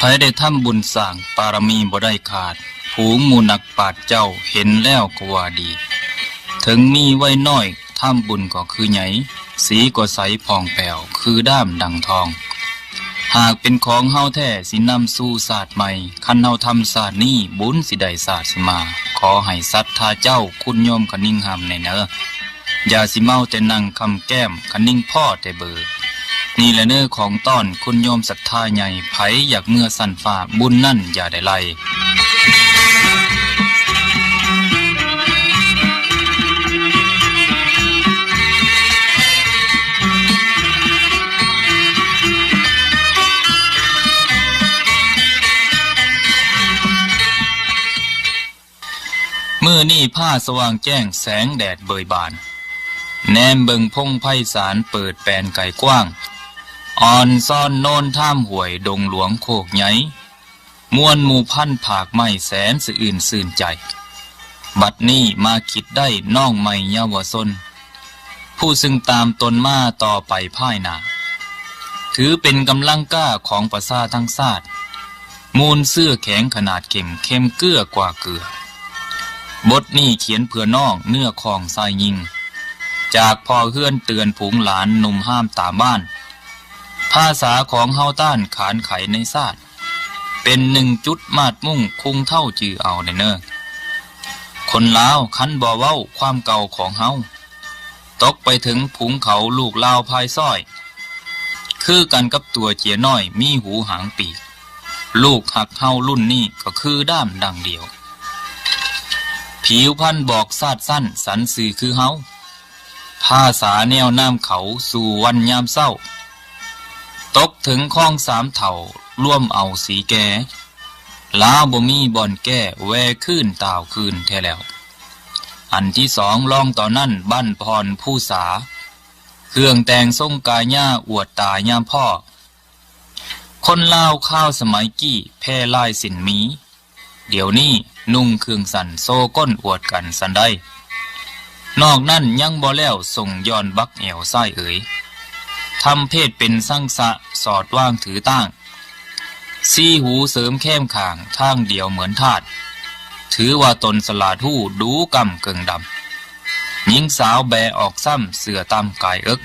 ໃຜໄດ້ທຳບຸນສ້າງ ປາລະມີບໍ່ໄດ້ຂາດ, ຝູງໝູ່ນັກປາດເຈົ້າ ເຫັນແລ້ວກໍວ່າດີ. ເຖິງມີໄວນ້ອຍ ທຳບຸນກໍຄືໃຫຍ່, ສີກໍໃສຜ່ອງແປ້ວ ຄືດ້າມດັ່ງທອງ. ຫາກເປັນຂອງເຮົາແທ້ ຊິນຳສູ່ຊາດໃໝ່, ຄັນເຮົາທຳຊາດນີ້ ບຸນຊິໄດ້ຊາດຊິມາ. ຂໍໃຫ້ສັດທາເຈົ້າ ຄຸນໂຍມຄະນິງຫ້າມແດ່ເນີ. ຢ່າຊິເມົາແຕ່ນັ່ງຄ້ຳແກ້ມ, ຄະນິງພໍແຕ່ເບີ. ນີ້ແຫຼະເນີຂອງຕ້ອນ ຄຸນໂຍມສັດທາໃຫຍ່, ໃຜຢາກເມືອຊັ້ນຟ້າ ບຸນນັ້ນຢ່າໄດ້ໄລ່. ມື້ນີ້ຟ້າສະຫວ່າງແຈ້ງ ແສງແດດເບີຍບານ, ແນມເບິ່ງພົງໄພສານ ເປີດແປນໄກກວ້າງ, ອ່ອນຊອນໂນນທາມຫ້ວຍ ດົງຫຼວງໂຄກໃຫຍ່, ມວນໝູ່ພັນຜາກໄມ້ ແສນສະອື່ນຊື່ນໃຈ. ບັດນີ້ມາຄິດໄດ້ນ້ອງໃໝ່ເຍົາວະຊົນ ຜູ້ຊຶ່ງຕາມຕົນມາຕໍ່ໄປພາຍໜ້າ, ຖືເປັນກຳລັງກ້າຂອງປະຊາທັງຊາດ, ມູນເຊື້ອແຂງຂະໜາດເຂັ້ມ, ເຂັ້ມເກື້ອກວ່າເກືອ. ບົດນີ້ຂຽນເພື່ອນ້ອງເນື້ອຄອງຊາຍຍິງ, ຈາກພໍ່ເຮືອນເຕືອນຝູງຫຼານໜຸ່ມຮາມຕາມບ້ານ. ພາສາຂອງເຮົາຕ້ານຂານໄຂໃນຊາດ, ເປັນໜຶ່ງຈຸດມາດມຸ້ງຄຸງເທົ້າຈື່ເອົາແດ່ເນີ. ຄົນລາວຄັນບໍ່ເວົ້າຄວາມເກົ່າຂອງເຮົາ, ຕົກໄປເຖິງຝູງເຂົາລູກລາວພາຍຊ້ອຍ, ຄືກັນກັບຕົວເຈຍນ້ອຍມີຫູຫາງປີກ. ລູກຮັກເຮົາລຸ້ນນີ້ກໍຄືດ້າມດັ່ງດຽວ. ຜິວພັນບອກຊາດຊັ້ນສັນຊື່ຄືເຮົາ, ພາສາແນວນາມເຂົາສູ່ວັນຍາມເຊົ້າ. ຕົກເຖິງຄອງສາມເຖົ້າລວມເອົາສີແກ່, ລາວບໍ່ມີບ່ອນແກ້ ແວ່ຄືນຕ່າວຄືນແທ້ແລ້ວ. ອັນທີສອງລອງຕໍ່ນັ້ນບັ້ນຜ່ອນພູສາ, ເຄື່ອງແຕ່ງຊົງກາຍາອວດຕາຍາມພໍ້. ຄົນລາວຄາວສະໄໝກີ້ແຜ່ລາຍສິ້ນໝີ, ດຽວນີ້ນຸ່ງເຄື່ອງສັ້ນໂຊກົ້ນອວດກັນສັນໃດ. ນອກນັ້ນຍັງບໍ່ແລ້ວ ສົ່ງຍ້ອນບັກແອວຊາຍເອີຍ, ທຳເພດເປັນສັງສະສອດວາງຖືຕ່າງ. ສີ່ຫູເສີມແຄມຂ້າງທາງດຽວເໝືອນທາດ, ຖືວ່າຕົນສະຫຼາດຮູ້ດູກ້ຳເກິ່ງດຳ. ຍິງສາວແບອອກຊ້ຳເສື້ອຕ່ຳກາຍເອິກ,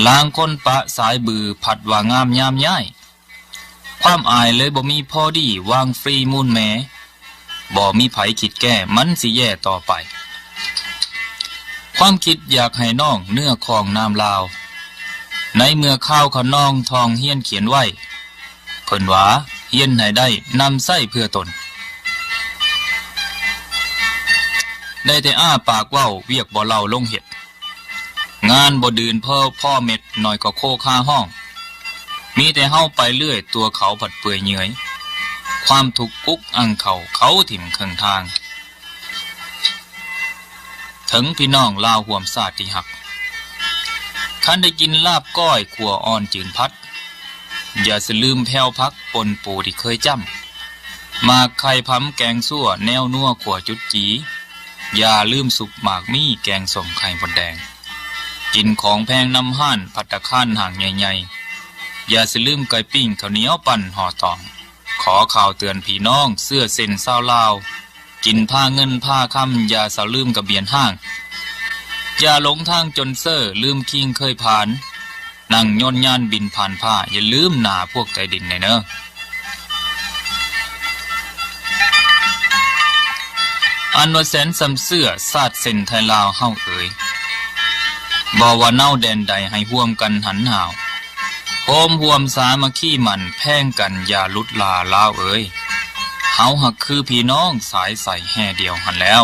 ລາງຄົນປະສາຍບືພັດວ່າງາມຍາມຍ້າຍ. ຄວາມອາຍເລີຍບໍ່ມີພໍດີ ວາງຟຣີມູນແມ່, ບໍ່ມີໃຜຄິດແກ້ ມັນຊິແຍ່ຕໍ່ໄປ. ຄວາມຄິດຢາກໃຫ້ນ້ອງເນື້ອຄອງນາມລາວ, ໃນເມື່ອຂ່າວຂະນອງທ່ອງຮຽນຂຽນໄວ້, ເພິ່ນວ່າຮຽນໃຫ້ໄດ້ນຳໃຊ້ເພື່ອຕົນ. ໄດ້ແຕ່ອ້າປາກເວົ້າ ວຽກບໍ່ເລົ່າລົງເຮັດ. ງານບໍ່ດື່ນເພີ້ພໍເມັດ ໜ້ອຍກໍໂຄຄາຮ້ອງ. ມີແຕ່ເຮົາໄປເລື້ອຍ ຕົວເຂົາພັດເປື່ອຍເຫຍື່ອຍ. ຄວາມທຸກກຸກອັ່ງເຂົາ ເຂົາຖິ້ມເຄິ່ງທາງ. ເຖິງພີ່ນ້ອງລາວຮ່ວມຊາດທີ່ຮັກ, ຄັນໄດ້ກິນລາບກ້ອຍ ຂົ້ວອ່ອນຈືນຜັດ, ຢ່າສະລືມແຜ່ວຜັກປົ່ນປູທີ່ເຄີຍຈ້ຳ. ໝາກໄຂ່ຜຳແກງຊົ່ວ ແນວນົວຂົ້ວຈຸດຈີ, ຢ່າລືມຊຸບໝາກມີ ແກງສົ້ມໄຂ່ມົດແດງ. ກິນຂອງແພງນຳຮ້ານພັດຕາຄານຫ້າງໃຫຍ່ໆ, ຢ່າສະລືມໄກ່ປີ້ງ ເຂົ້າໜຽວປັ້ນຫໍ່ຕອງ. ຂໍຂ່າວເຕືອນພີ່ນ້ອງເຊື້ອເຊັ່ນຊາວລາວ, ກິນພາເງິນພາຄຳ ຢ່າສະລືມກະບຽນຫ້າງ. ຢ່າຫຼົງທາງຈົນເຊີ ລືມຄີງເຄີຍຜ່ານ. ນັ່ງຍົນຍານບິນຜ່ານຟ້າ ຢ່າລືມໜ້າພວກໃຕ້ດິນແດ່ເນີ. ອັນວ່າແສນຊ່ຳເຊື້ອ ຊາດເຊັ່ນໄທລາວເຮົາເອີຍ, ບໍ່ວ່າເນົາແດນໃດໃຫ້ຮ່ວມກັນຫັນຫາວ, ໂຮມຮ່ວມສາມັກຄີໝັ້ນແພງກັນຢ່າຫຼຸດຫຼ້າລາວເອີຍ. ເຮົາຮັກຄືພີ່ນ້ອງສາຍໃສແຮ່ດຽວຫັ້ນແລ້ວ.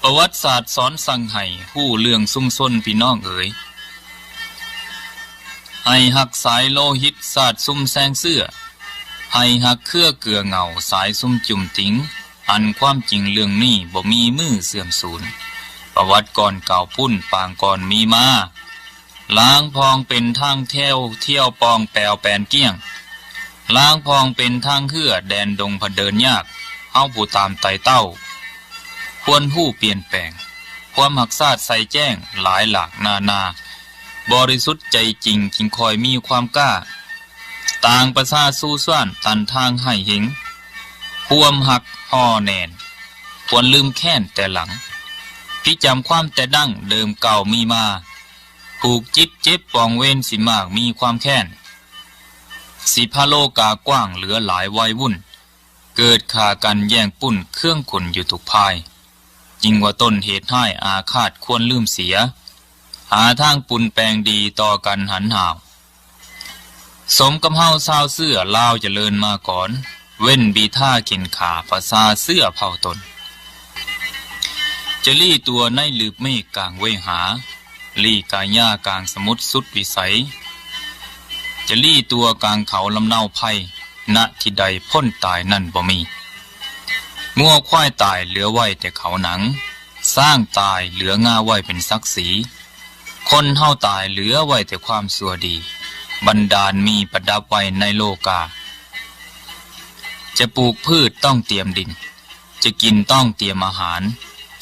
ປະຫວັດສາດສອນສັ່ງໃຫ້ຮູ້ເລື່ອງຊຸມຊົນພີ່ນ້ອງເອີຍ, ໃຫ້ຮັກສາຍໂລຫິດຊາດຊຸມແຊງເຊື້ອ, ໃຫ້ຮັກເຄືອເກື້ອເຫງົ້າສາຍຊຸມຈຸ້ມຕິງ. ອັນຄວາມຈິງເລື່ອງນີ້ບໍ່ມີມືເຊື່ອມສູນ. ປະຫວັດກ່ອນເກົ່າພຸ້ນປາງກ່ອນມີມາ, ລາງພອງເປັນທາງແຖວທຽວປ່ອງແປວແປນກ້ຽງ, ລາງພອງເປັນທາງເຮືອແດນດົງຜະເດີນຍາກ, ເຮົາຜູ້ຕາມໄຕ່ເຕົ້າ ຄວນຮູ້ປ່ຽນແປງ ຄວາມຮັກຊາດໃສ່ແຈ້ງ ຫຼາຍຫຼາກນານາ ບໍລິສຸດໃຈຈິງຈຶ່ງຄ່ອຍມີຄວາມກ້າ ຕ່າງປະຊາຊູຊ່ວນ ຕັນທາງໃຫ້ເຫັງ ຄວາມຮັກຫໍ່ແໜ້ນ ຄວນລືມແຄ້ນແຕ່ຫຼັງ ພິຈຳຄວາມແຕ່ດັ້ງເດີມເກົ່າມີມາ ຜູກຈິດເຈັບປອງເວນ ຊິມາກມີຄວາມແຄ້ນ ຊິພະໂລກາກວ້າງເຫຼືອຫຼາຍວາຍວຸ່ນ ເກີດຂ້າກັນແຍ່ງປຸ້ນເຄືອງຂຸນຢູ່ທຸກພາຍ ຈຶ່ງວ່າຕົ້ນເຫດຮ້າຍອາຄາດຄວນລືມເສຍ ຫາທາງປຸນແປງດີຕໍ່ກັນຫັນຫາວ ສົມກັບເຮົາຊາວເຊື້ອລາວຈະເລີນມາກ່ອນ ເວັ້ນບີທາເຂັນຂາພາສາເຊື້ອເຜົ່າຕົນ ຈະລີ້ຕົວໃນລືບເມກກາງເວຫາ ລີ້ກາຍາກາງສະໝຸດສຸດວິໄສ ຈະລີ້ຕົວກາງເຂົາລຳເນົາໄພ ນະທີ່ໃດພົ້ນຕາຍນັ້ນບໍ່ມີ ງົວຄວາຍຕາຍເຫຼືອໄວ້ແຕ່ເຂົາໜັງ ຊ້າງຕາຍເຫຼືອງາໄວ້ເປັນສັກສີ ຄົນເຮົາຕາຍເຫຼືອໄວ້ແຕ່ຄວາມຊົ່ວດີ ບັນດານມີປະດັບໄວ້ໃນໂລກາ ຈະປູກພືດຕ້ອງຕຽມດິນ ຈະກິນຕ້ອງຕຽມອາຫານ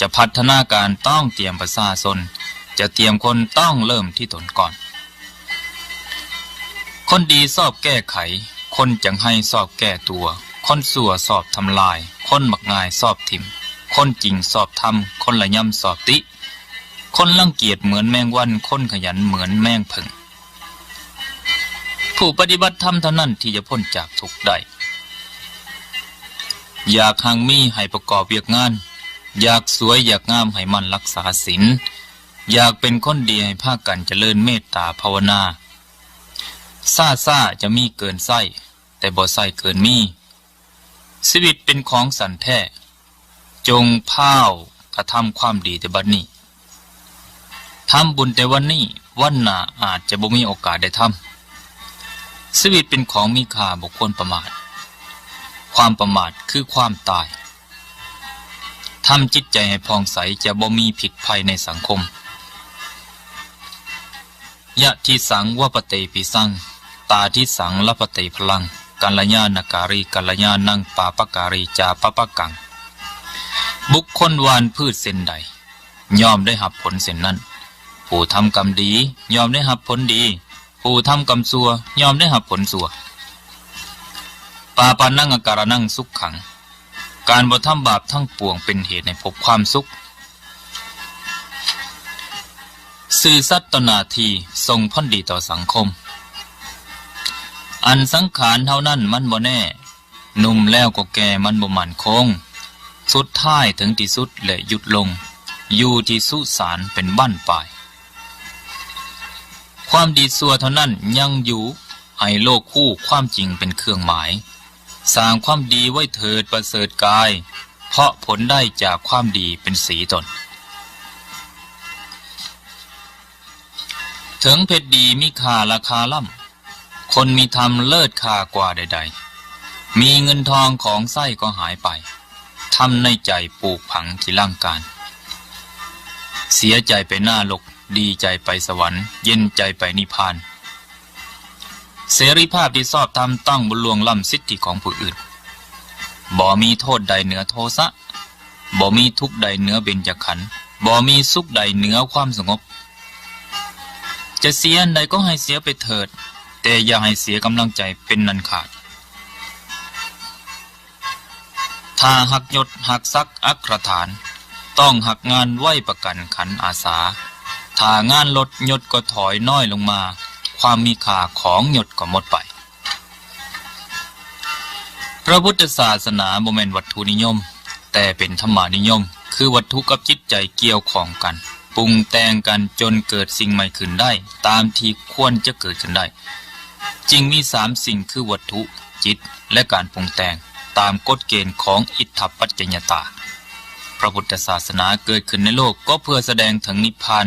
ຈະພັດທະນາການຕ້ອງຕຽມປະຊາຊົນ ຈະຕຽມຄົນຕ້ອງເລີ່ມທີ່ຕົນກ່ອນ ຄົນດີຊອບແກ້ໄຂ ຄົນຈັງໄຫ້ຊອບແກ້ຕົວ ຄົນຊົ່ວຊອບທຳລາຍ ຄົນມັກງ່າຍຊອບຖິ້ມ ຄົນຈິງຊອບທຳ ຄົນລະຍຳຊອບຕິ ຄົນລັງກຽດເໝືອນແມງວັນ ຄົນຂະຫຍັນເໝືອນແມງເຜິ້ງ ຜູ້ປະຕິບັດທຳເທົ່ານັ້ນທີ່ຈະພົ້ນຈາກທຸກໄດ້ ຢາກຮັ່ງມີໃຫ້ປະກອບວຽກງານ ຢາກສວຍຢາກງາມໃຫ້ໝັ່ນຮັກສາສິນ ຢາກເປັນຄົນດີໃຫ້ພາກັນຈະເລີນເມດຕາພາວະນາ ຊ້າໆຈະມີເກີນໃຊ້ ແຕ່ບໍ່ໃຊ້ເກີນມີ ຊີວິດເປັນຂອງສັ້ນແທ້ ຈົ່ງພາວກະທຳຄວາມດີແຕ່ບັດນີ້ ທຳບຸນແຕ່ວັນນີ້ ວັນໜ້າອາດຈະບໍ່ມີໂອກາດໄດ້ທຳ ຊີວິດເປັນຂອງມີຄ່າ ບໍ່ຄວນປະໝາດ ຄວາມປະໝາດຄືຄວາມຕາຍ ທຳຈິດໃຈໃຫ້ຜ່ອງໃສ ຈະບໍ່ມີພິດໄພໃນສັງຄົມ ຍະທິສັງວະປະເຕປິສັງ ຕາທິສັງລະພະເຕພະລັງ ກັນລະຍານະກາຣີ ກັນລະຍານັງ ປາປະກາຣີຈາປະປະກັງ ບຸກຄົນຫວ່ານພືດເຊັ່ນໃດ ຍ່ອມໄດ້ຮັບຜົນເຊັ່ນນັ້ນ ຜູ້ທຳກຳດີ ຍ່ອມໄດ້ຮັບຜົນດີ ຜູ້ທຳກຳຊົ່ວ ຍ່ອມໄດ້ຮັບຜົນຊົ່ວ ປາປານັງອາກາລະນັງສຸກຂັງ ການບໍ່ທຳບາບທັງປວງເປັນເຫດໃຫ້ພົບຄວາມສຸກ ຊື່ສັດຕໍ່ໜ້າທີ່ ສົ່ງຜົນດີຕໍ່ສັງຄົມ ອັນສັງຂານເຮົານັ້ນມັນບໍ່ແນ່ ໜຸ່ມແລ້ວກໍແກ່ມັນບໍ່ໝັ້ນຄົງ ສຸດທ້າຍເຖິງທີ່ສຸດແລະຢຸດລົງ ຢູ່ທີ່ສຸສານເປັນບັ້ນປາຍ ຄວາມດີຊົ່ວເທົ່ານັ້ນຍັງຢູ່ ໃຫ້ໂລກຮູ້ຄວາມຈິງເປັນເຄື່ອງໝາຍ ສ້າງຄວາມດີໄວ້ເຖີດປະເສີດກາຍ ເພາະຜົນໄດ້ຈາກຄວາມດີເປັນສີຕົນ ເຖິງເພັດດີມີຄ່າລາຄາລ້ຳ ຄົນມີທຳເລີດຄ່າກວ່າໃດໆ ມີເງິນທອງຂອງໃຊ້ກໍຫາຍໄປ ທຳໃນໃຈປູກຝັງທີ່ຮ່າງການ ເສຍໃຈໄປນະລົກ ດີໃຈໄປສະຫວັນ ເຢັນໃຈໄປນິບພານ ເສລີພາບທີ່ຊອບທຳຕ້ອງບໍ່ລ່ວງລ້ຳສິດທິຂອງຜູ້ອື່ນ ບໍ່ມີໂທດໃດເໜືອໂທສະ ບໍ່ມີທຸກໃດເໜືອເບັນຈະຂັນ ບໍ່ມີສຸກໃດເໜືອຄວາມສະຫງົບ ຈະເສຍອັນໃດກໍໃຫ້ເສຍໄປເຖີດ ແຕ່ຢ່າໃຫ້ເສຍກຳລັງໃຈເປັນອັນຂາດ ຖ້າຮັກຍົດຮັກສັກອັກຂະຖານ ຕ້ອງຮັກງານໄວ້ປະກັນຂັນອາສາ ຖ້າງານລົດຍົດກໍຖອຍນ້ອຍລົງມາ ຄວາມມີຄ່າຂອງຍົດກໍໝົດໄປ. ພະພຸດທະສາສະໜາບໍ່ແມ່ນວັດຖຸນິຍົມ ແຕ່ເປັນທຳມະນິຍົມ ຄືວັດຖຸກັບຈິດໃຈກ່ຽວຂ້ອງກັນ ປຸງແຕ່ງກັນຈົນເກີດສິ່ງໃໝ່ຂຶ້ນໄດ້ ຕາມທີ່ຄວນຈະເກີດຂຶ້ນໄດ້ ຈຶ່ງມີສາມສິ່ງຄືວັດຖຸ, ຈິດ ແລະ ການປຸງແຕ່ງ ຕາມກົດເກນຂອງອິດຖະປັດຈະຍະຕາ. ພະພຸດທະສາສະໜາເກີດຂຶ້ນໃນໂລກກໍເພື່ອສະແດງເຖິງນິບພານ.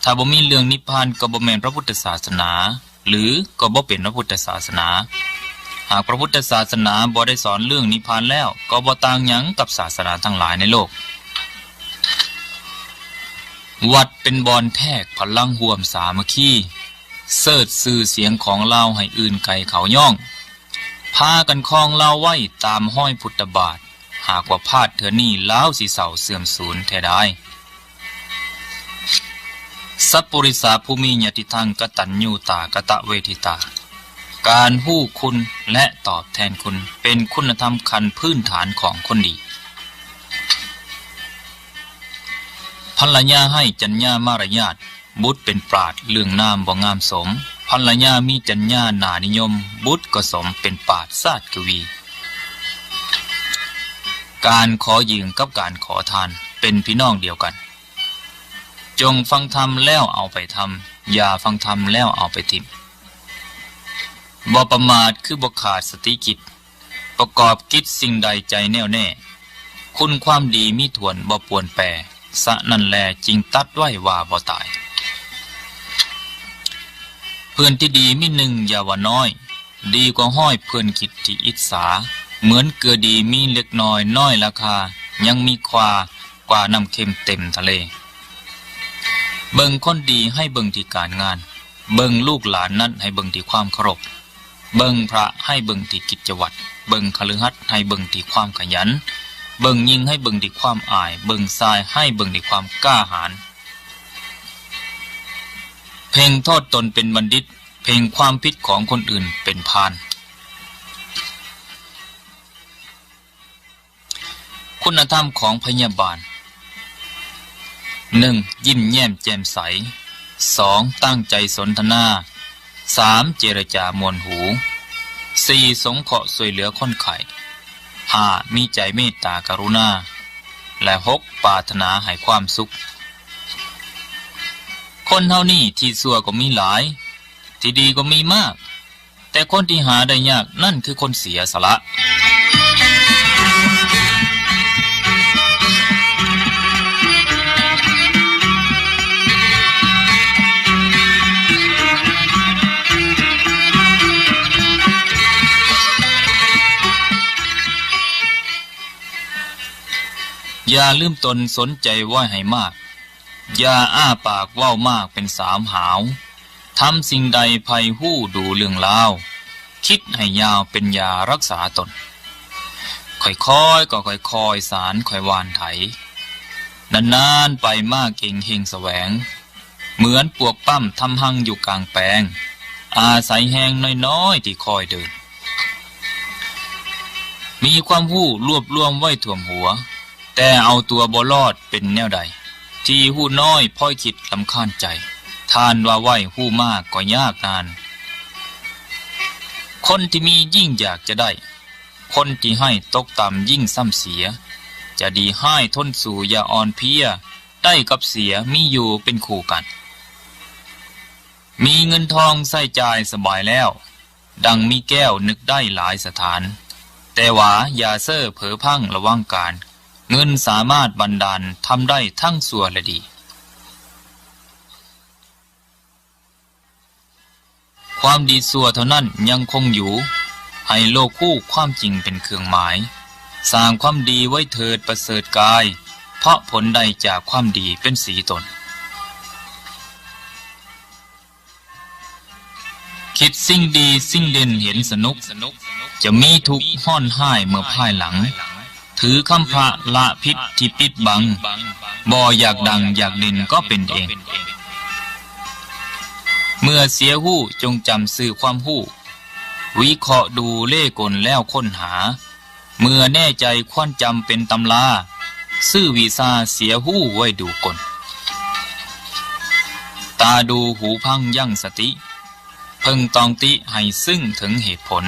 ຖ້າບໍ່ມີເລື່ອງນິບພານກໍບໍ່ແມ່ນພະພຸດທະສາສະໜາ ຫຼື ກໍບໍ່ເປັນພະພຸດທະສາສະໜາ. ຫາກພະພຸດທະສາສະໜາບໍ່ໄດ້ສອນເລື່ອງນິບພານແລ້ວ ກໍບໍ່ຕ່າງຫຍັງກັບສາສະໜາທັງຫຼາຍໃນໂລກ. ວັດເປັນບ່ອນແທກພະລັງຮ່ວມສາມັກຄີ, ເສີດຊື່ສຽງຂອງລາວໃຫ້ອື່ນໄກເຂົາຍ້ອງ, ພາກັນຄອງລາວໄວ້ຕາມຮອຍພຸດທະບາດ, ຫາກວ່າພາດເທື່ອນີ້ລາວຊິເສົ້າເສື່ອມສູນແທ້ດາຍ. ສັບປຸລິສາຜູ້ມີຍະຕິທັງ ກະຕັນຍູຕາກະຕະເວທິຕາ, ການຮູ້ຄຸນ ແລະ ຕອບແທນຄຸນ ເປັນຄຸນນະທຳຂັ້ນພື້ນຖານຂອງຄົນດີ. ພັນລະຍາໄຮ້ຈັນຍາມາລະຍາດ, ບຸດເປັນປາດເລື່ອງນາມບໍ່ງາມສົມ, ພັນລະຍາມີຈັນຍາໜ້ານິຍົມ, ບຸດກໍສົມເປັນປາດຊາດກະວີ. ການຂໍຢືມກັບການຂໍທານເປັນພີ່ນ້ອງດຽວກັນ. ຈົ່ງຟັງທຳແລ້ວເອົາໄປທຳ, ຢ່າຟັງທຳແລ້ວເອົາໄປຖິ້ມ. ບໍ່ປະໝາດຄືບໍ່ຂາດສະຕິຄິດ, ປະກອບກິດສິ່ງໃດໃຈແນ່ວແນ່, ຄຸນຄວາມດີມີຖ້ວນບໍ່ປວນແປ, ສະນັ້ນແລຈຶ່ງຕັດໄວ້ວ່າບໍ່ຕາຍ. ເພື່ອນທີ່ດີມີໜຶ່ງຢ່າວ່ານ້ອຍ, ດີກວ່າຮ້ອຍເພື່ອນຄິດທີ່ອິດສາ. ເໝືອນເກືອດີມີເລັກນ້ອຍນ້ອຍລາຄາ, ຍັງມີຄ່າກວ່ານ້ຳເຄັມເຕັມທະເລ. ເບິ່ງຄົນດີໃຫ້ເບິ່ງທີ່ການງານ, ເບິ່ງລູກຫຼານນັ້ນໃຫ້ເບິ່ງທີ່ຄວາມເຄົາລົບ. ເບິ່ງພະໃຫ້ເບິ່ງທີ່ກິດຈະວັດ, ເບິ່ງຄະລືຮັດໃຫ້ເບິ່ງທີ່ຄວາມຂະຫຍັນ, ເບິ່ງຍິງໃຫ້ເບິ່ງທີ່ຄວາມອາຍ, ເບິ່ງຊາຍໃຫ້ເບິ່ງທີ່ຄວາມກ້າຫານ. ເພງໂທດຕົນເປັນບັນດິດ, ເພງຄວາມຜິດຂອງຄົນອື່ນເປັນພານ. ຄຸນນະທຳຂອງພະຍາບານ. ໜຶ່ງ ຍິ້ມແຍ້ມແຈ່ມໃສ. ສອງ ຕັ້ງໃຈສົນທະນາ. ສາມ ເຈລະຈາມ່ວນຫູ. ສີ່ ສົງເຄາະຊ່ວຍເຫຼືອຄົນໄຂ້. ຫ້າ ມີໃຈເມດຕາກະລຸນາ. ແລະ ຫົກ ປາດຖະໜາໃຫ້ຄວາມສຸກ. ຄົນເຮົານີ້ທີ່ຊົ່ວກໍມີຫຼາຍ, ທີ່ດີກໍມີມາກ. ແຕ່ຄົນທີ່ຫາໄດ້ຍາກນັ້ນຄືຄົນເສຍສະຫຼະ. ຢ່າລືມຕົນ, ສົນໃຈໄວ້ໃຫ້ມາກ. ຢ່າອ້າປາກເວົ້າມາກເປັນສາວຫາວ. ທຳສິ່ງໃດໃຜຮູ້ດູເລື່ອງລາວ. ຄິດໃຫ້ຍາວເປັນຢາຮັກສາຕົນ. ຄ່ອຍໆກໍຄ່ອຍໆສານ, ຄ່ອຍຫວ່ານໄຖ. ນານໆໄປມາເກັ່ງເຮງສະແຫວງ. ເໝືອນປວກປ້ຳທຳຮັງຢູ່ກາງແປງ. ອາໄສແຮງນ້ອຍໆທີ່ຄອຍເດີນ. ມີຄວາມຮູ້ລວບລວມໄວ້ຖ້ວມຫົວ. ແຕ່ເອົາຕົວບໍ່ລອດເປັນແນວໃດ? ທີ່ຮູ້ນ້ອຍພອຍຄິດລຳຄານໃຈ. ທ່ານວ່າໄວຮູ້ມາກກໍຍາກນານ. ຄົນທີ່ມີຍິ່ງຢາກຈະໄດ້. ຄົນທີ່ໃຫ້ຕົກຕ່ຳຍິ່ງຊ້ຳເສຍ. ຈະດີຮ້າຍທົນສູ້ຢ່າອ່ອນເພຍ. ໄດ້ກັບເສຍມີຢູ່ເປັນຄູ່ກັນ. ມີເງິນທອງໃຊ້ຈ່າຍສະບາຍແລ້ວ. ດັ່ງມີແກ້ວນຶກໄດ້ຫຼາຍສະຖານ. ແຕ່ວ່າຢ່າເຊີເຜີພັງລະວັງການ. ເງິນສາມາດບັນດານທຳໄດ້ທັງຊົ່ວແລະດີ. ຄວາມດີຊົ່ວເທົ່ານັ້ນຍັງຄົງຢູ່. ໃຫ້ໂລກຮູ້ຄວາມຈິງເປັນເຄື່ອງໝາຍ. ສ້າງຄວາມດີໄວ້ເທີດປະເສີດກາຍ. ເພາະຜົນໄດ້ຈາກຄວາມດີເປັນສີຕົນ. ຄິດສິ່ງດີສິ່ງເດັ່ນເຫັນສະໜຸກ. ຈະມີທຸກຮ້ອນຮ້າຍເມື່ອພາຍຫຼັງ. ຖືຄຳພະລະພິດທີ່ປິດບັງ. ບໍ່ຢາກດັງຢາກເດັ່ນກໍເປັນເອງ. ເມື່ອເສຍຮູ້ຈົ່ງຈຳຊື່ຄວາມຮູ້. ວິເຄາະດູເລກົນແລ້ວຄົ້ນຫາ. ເມື່ອແນ່ໃຈຄວນຈຳເປັນຕຳລາ. ຊື້ວິຊາເສຍຮູ້ໄວ້ດູກົນ. ຕາດູຫູຟັງຢັ້ງສະຕິ. ເພິ່ງຕ້ອງຕິໃຫ້ຊຶ່ງເຖິງເຫດຜົນ.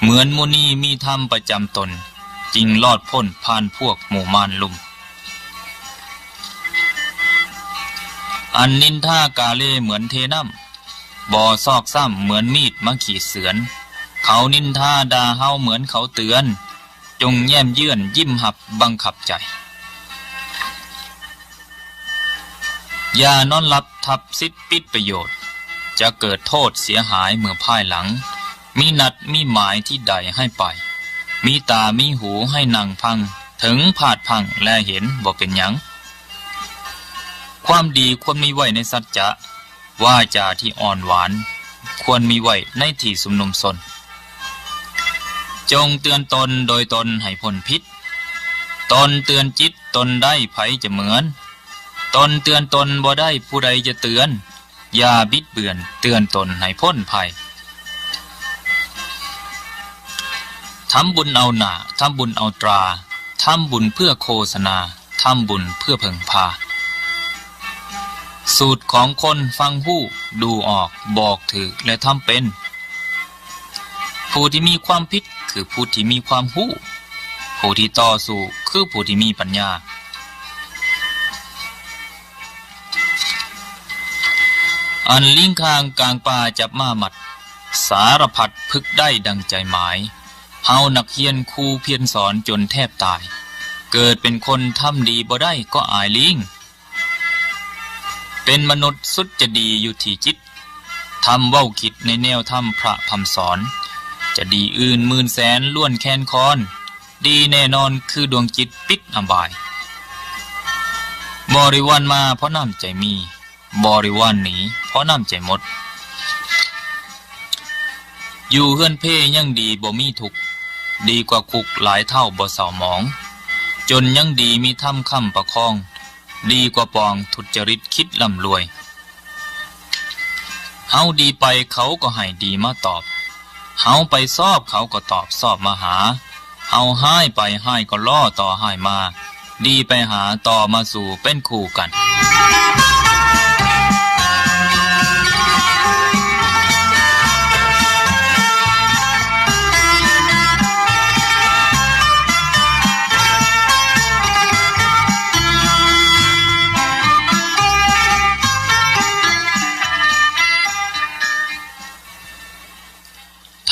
ເໝືອນມຸນີມີທຳປະຈຳຕົນ. ຈຶ່ງລອດພົ້ນຜ່ານພວກໝູ່ມານລຸມ. ອັນນິນທາກາເລເໝືອນເທນ້ຳ. ບໍ່ຊອກຊ້ຳເໝືອນມີດມາຂີດເຊືອນ. ເຂົານິນທາດ່າເຮົາເໝືອນເຂົາເຕືອນ. ຈົ່ງແຍ້ມເຢືອນຍິ້ມຮັບບັງຄັບໃຈ. ຢ່ານອນຫຼັບທັບສິດປິດປະໂຫຍດ. ຈະເກີດໂທດເສຍຫາຍເມື່ອພາຍຫຼັງ. ມີນັດມີໝາຍທີ່ໃດໃຫ້ໄປ. ມີຕາມີຫູໃຫ້ນັ່ງຟັງ. ເຖິງພາດພັ້ງແລເຫັນບໍ່ເປັນຫຍັງ. ຄວາມດີຄວນມີໄວ້ໃນສັດຈະ. ວາຈາທີ່ອ່ອນຫວານຄວນມີໄວ້ໃນທີ່ຊຸມນຸມຊົນ. ຈົ່ງເຕືອນຕົນໂດຍຕົນໃຫ້ພົ້ນຜິດ. ຕົນເຕືອນຈິດຕົນໄດ້ ໃຜຈະເໝືອນ? ຕົນເຕືອນຕົນບໍ່ໄດ້ ຜູ້ໃດຈະເຕືອນ? ຢ່າບິດເບືອນ ເຕືອນຕົນໃຫ້ພົ້ນໄພ. ທຳບຸນເອົາໜ້າ ທຳບຸນເອົາຕາ ທຳບຸນເພື່ອໂຄສະນາ ທຳບຸນເພື່ອເພິ່ງພາ. ສູດຂອງຄົນຟັງຮູ້ ດູອອກ ບອກຖືກ ແລະ ທຳເປັນ. ຜູ້ທີ່ມີຄວາມຜິດ ຄືຜູ້ທີ່ມີຄວາມຮູ້ ຜູ້ທີ່ຕໍ່ສູ້ ຄືຜູ້ທີ່ມີປັນຍາ. ອັນລີງຄາງກາງປ່າຈັບມາມັດ ສາລະພັດຝຶກໄດ້ດັ່ງໃຈໝາຍ. ເຮົານັກຮຽນຄູພຽນສອນຈົນແທບຕາຍ ເກີດເປັນຄົນທຳດີບໍ່ໄດ້ກໍອາຍລີງ. ເປັນມະນຸດສຸດຈະດີຢູ່ທີ່ຈິດ ທຳເວົ້າຄິດໃນແນວທຳພະພຳສອນ ຈະດີອື່ນໝື່ນແສນລ້ວນແຄນຄອນ ດີແນ່ນອນຄືດວງຈິດປິດອະບາຍ. ບໍລິວານມາເພາະນ້ຳໃຈມີ ບໍລິວານໜີເພາະນ້ຳໃຈໝົດ. ຢູ່ເຮືອນເພຍັງດີບໍ່ມີທຸກ ດີກວ່າຄຸກຫຼາຍເທົ່າບໍ່ເສົ້າໝອງ. ຈົນຍັງດີມີທຳຄ້ຳປະຄອງ ດີກວ່າປອງທຸດຈະລິດຄິດລ່ຳລວຍ. ເຮົາດີໄປເຂົາກໍໃຫ້ດີມາຕອບ ເຮົາໄປຊອບເຂົາກໍຕອບຊອບມາຫາ. ເຮົາຮ້າຍໄປຮ້າຍກໍລໍ້ຕໍ່ຮ້າຍມາ ດີໄປຫາຕໍ່ມາສູ່ເປັນຄູ່ກັນ.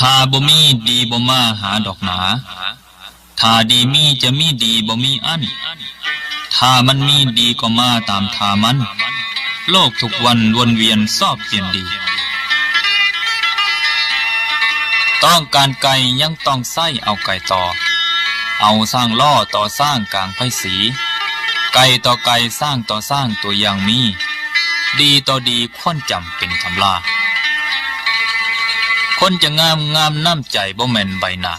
ຖ້າບໍ່ມີດີບໍ່ມາຫາດອກໜາ ຖ້າດີມີຈະມີດີບໍ່ມີອັນ ຖ້າມັນມີດີກໍມາຕາມທ່າມັນ ໂລກທຸກວັນວົນວຽນຊອບປ່ຽນດີ. ຕ້ອງການໄກ່ຍັງຕ້ອງໃຊ້ເອົາໄກ່ຕໍ່ ເອົາຊ້າງລໍ້ຕໍ່ຊ້າງກາງໄພສີ ໄກ່ຕໍ່ໄກ່ຊ້າງຕໍ່ຊ້າງຕົວຢ່າງມີ ດີຕໍ່ດີຄວນຈຳເປັນຕຳລາ. ຄົນຈະງາມ ງາມນ້ຳໃຈບໍ່ແມ່ນໃບໜ້າ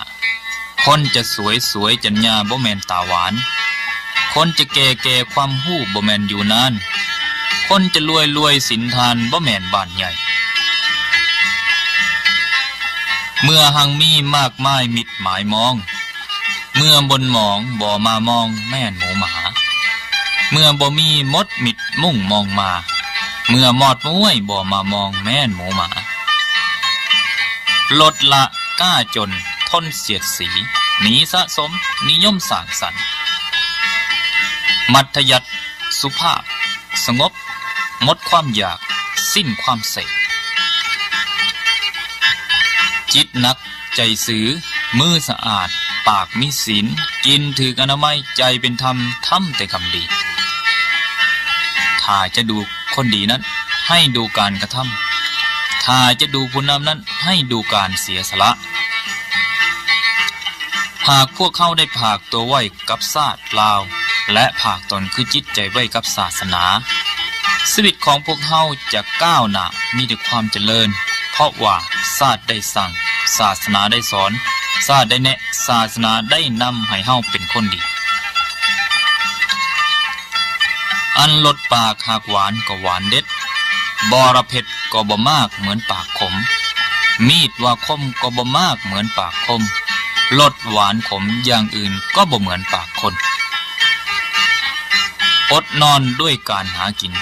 ຄົນຈະສວຍ ສວຍຈັນຍາບໍ່ແມ່ນຕາຫວານ ຄົນຈະແກ່ ແກ່ຄວາມຮູ້ບໍ່ແມ່ນຢູ່ນານ ຄົນຈະລວຍ ລວຍສິນທານບໍ່ແມ່ນບ້ານໃຫຍ່. ເມື່ອຮັ່ງມີມາກມາຍມິດໝາຍມອງ ເມື່ອບົນໝອງບໍ່ມາມອງແມ່ນໝູໝາ ເມື່ອບໍ່ມີໝົດມິດມຸ້ງມອງມາ ເມື່ອມອດມ້ວຍບໍ່ມາມອງແມ່ນໝູໝາ. ລົດລະກ້າຈົນ ທົນສຽດສີ ໜີສະສົມ ນິຍົມສ້າງສັນ. ມັດທະຍັດ ສຸພາບ ສະຫງົບ ໝົດຄວາມຢາກ ສິ້ນຄວາມເສບ. ຈິດໜັກ ໃຈຊື່ ມືສະອາດ ປາກມີສິນ ກິນຖືກອະນາໄມ ໃຈເປັນທຳ ທຳແຕ່ຄຳດີ. ຖ້າຈະດູຄົນດີນັ້ນ ໃຫ້ດູການກະທຳ ຖ້າຈະດູຜູ້ນຳນັ້ນ ໃຫ້ດູການເສຍສະຫຼະ. ຫາກພວກເຮົາໄດ້ຝາກຕົວໄວ້ກັບຊາດລາວ ແລະ ຝາກຕົນຄືຈິດໃຈໄວ້ກັບສາສະໜາ, ຊີວິດຂອງພວກເຮົາຈະກ້າວໜ້າ ມີແຕ່ຄວາມຈະເລີນ, ເພາະວ່າຊາດໄດ້ສັ່ງ, ສາສະໜາໄດ້ສອນ, ຊາດໄດ້ແນະ, ສາສະໜາໄດ້ນຳໃຫ້ເຮົາເປັນຄົນດີ. ອັນລົດປາກຫາກຫວານກໍຫວານເດັດ, ບໍ່ລະເຜັດກໍບໍ່ມາກເໝືອນປາກຂົມ, ມີດວ່າຄົມກໍບໍ່ມາກເໝືອນປາກຄົມ, ລົດຫວານຂົມຢ່າງອື່ນກໍບໍ່ເໝືອນປາກຄົນ. ອົດນອນດ້ວຍການຫາກິນ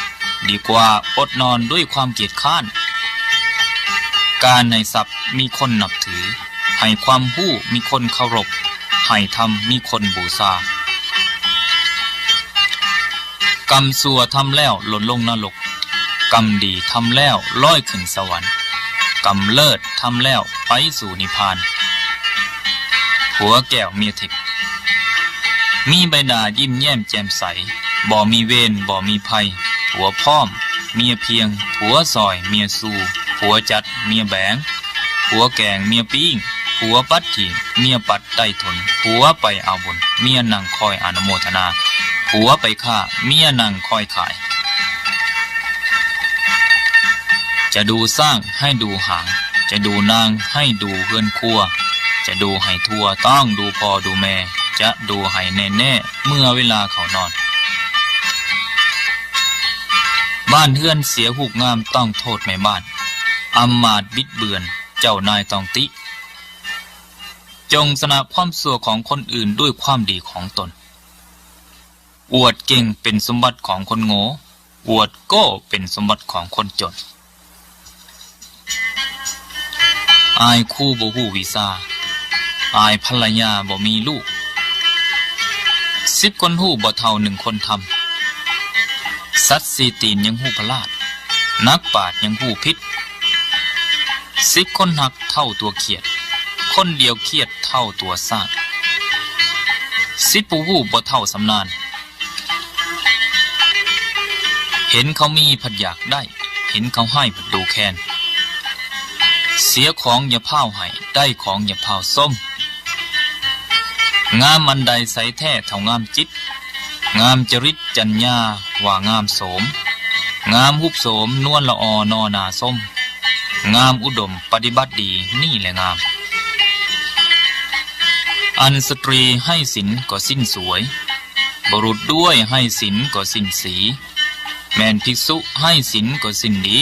ດີກວ່າອົດນອນດ້ວຍຄວາມກຽດຄ້ານ. ການໃຫ້ຊັບມີຄົນນັບຖື, ໃຫ້ຄວາມຮູ້ມີຄົນເຄົາລົບ, ໃຫ້ທຳມີຄົນບູຊາ. ກຳຊົ່ວທຳແລ້ວຫຼົ່ນລົງນະລົກ, ກຳດີທຳແລ້ວລອຍຂຶ້ນສະຫວັນ, ກຳເລີດທຳແລ້ວໄປສູ່ນິບພານ. ຜົວແກ້ວເມຍທິບ ມີໃບໜ້າຍິ້ມແຍ້ມແຈ່ມໃສ, ບໍ່ມີເວນບໍ່ມີໄພ. ຜົວພ້ອມເມຍພຽງ, ຜົວຊ່ອຍເມຍຊູ່, ຜົວຈັດເມຍແບງ, ຜົວແກງເມຍປີ້ງ, ຜົວປັດຖິ້ມເມຍປັດໄຕ້ທົນ, ຜົວໄປເອົາບຸນ ເມຍນັ່ງຄອຍອະນຸໂມທະນາ, ຜົວໄປຄ້າເມຍນັ່ງຄອຍຂາຍ. ຈະດູຊ້າງໃຫ້ດູຫາງ, ຈະດູນາງໃຫ້ດູເຮືອນຄົວ, ຈະດູໃຫ້ທົ່ວຕ້ອງດູພໍ່ດູແມ່, ຈະດູໃຫ້ແນ່ໆ ເມື່ອເວລາເຂົານອນ. ບ້ານເຮືອນເສຍຮູບງາມ ຕ້ອງໂທດແມ່ບ້ານ ອຳມາດບິດເບືອນ ເຈົ້ານາຍຕ້ອງຕິ. ຈົ່ງຊະນະຄວາມຊົ່ວຂອງຄົນອື່ນດ້ວຍຄວາມດີຂອງຕົນ. ອວດເກັ່ງເປັນສົມບັດຂອງຄົນໂງ່ ອວດໂກ້ເປັນສົມບັດຂອງຄົນຈົນ. ອາຍຄູບໍ່ຮູ້ວິຊາ ອາຍພັນລະຍາບໍ່ມີລູກ. ສິບຄົນຮູ້ບໍ່ເທົ່າໜຶ່ງຄົນທຳ. ສັດສີ່ຕີນຍັງຮູ້ພະລາດ ນັກປາດຍັງຮູ້ຜິດ. ສິບຄົນຮັກເທົ່າຕົວຂຽດ ຄົນດຽວຄຽດເທົ່າຕົວຊ້າງ. ສິບຜູ້ຮູ້ບໍ່ເທົ່າຊຳນານ ເຫັນເຂົາມີພັດຢາກໄດ້ ເຫັນເຂົາໃຫ້ພັດດູແຄນ. ເສຍຂອງຢ່າພ້າວໃຫ້ ໄດ້ຂອງຢ່າພ້າວຊົມ. ງາມອັນໃດໃສແທ້ເທົ່າງາມຈິດ ງາມຈະລິດຈັນຍາວ່າງາມໂສມ. ງາມຮູບໂສມນວນລະອໍນໍໜ້າຊົມ ງາມອຸດົມປະຕິບັດດີນີ້ແຫຼະງາມ. ອັນສະຕຣີໃຫ້ສິນກໍສິ້ນສວຍ ບຸລຸດດ້ວຍໃຫ້ສິນກໍສິ້ນສີ. ແມ່ນພິກສຸໃຫ້ສິນກໍສິ້ນດີ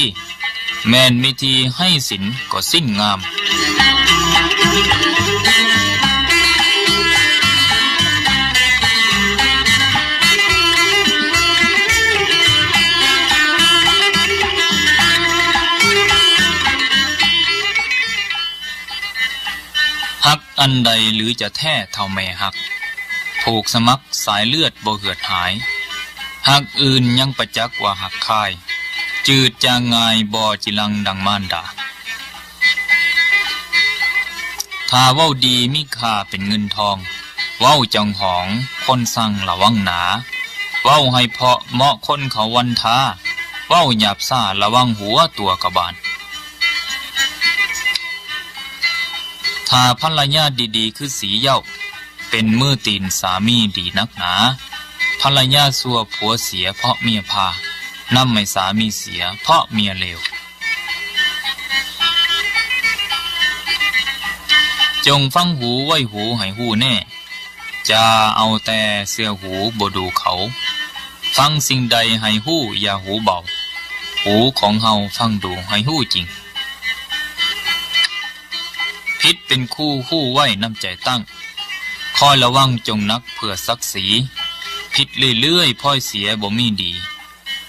ແມ່ນເມທີໃຫ້ສິນກໍສິ້ນງາມ. ຮັກອັນໃດຫຼືຈະແທ້ເທົ່າແມ່ຮັກ ຜູກສະໝັກ ສາຍເລືອດບໍ່ເຫືອດຫາຍ. ຫາກອື່ນຍັງປະຈັກວ່າຫາກຄາຍ ຈືດຈາງງ່າຍບໍ່ຈິລັງດັ່ງມານດາ. ຖ້າເວົ້າດີມີຄ່າເປັນເງິນທອງ ເວົ້າຈອງຫອງຄົນຊັງລະວັງໜາ. ເວົ້າໃຫ້ເພາະເໝາະຄົນເຂົາວັນທາ ເວົ້າຫຍາບຊ້າລະວັງຫົວຕົວກະບານ. ຖ້າພັນລະຍາດີໆຄືສີເຍົາ ເປັນມືຕີນສາມີດີນັກໜາ. ພັນລະຍາຊົ່ວຜົວເສຍເພາະເມຍພາ ນຳໃຫ້ສາມີເສຍເພາະເມຍເລວ. ຈົ່ງຟັງຫູໄວ້ຫູໃຫ້ຮູ້ແນ່ ຢ່າເອົາແຕ່ເຊື່ອຫູບໍ່ດູເຂົາ. ຟັງສິ່ງໃດໃຫ້ຮູ້ຢ່າຫູເບົາ ຫູຂອງເຮົາຟັງດູໃຫ້ຮູ້ຈິງ. ຜິດເປັນຄູຮູ້ໄວ້ນຳໃຈຕັ້ງ ຄອຍລະວັງຈົ່ງໜັກເພື່ອສັກສີ. ຜິດເລື້ອຍໆ ພອຍເສຍບໍ່ມີດີ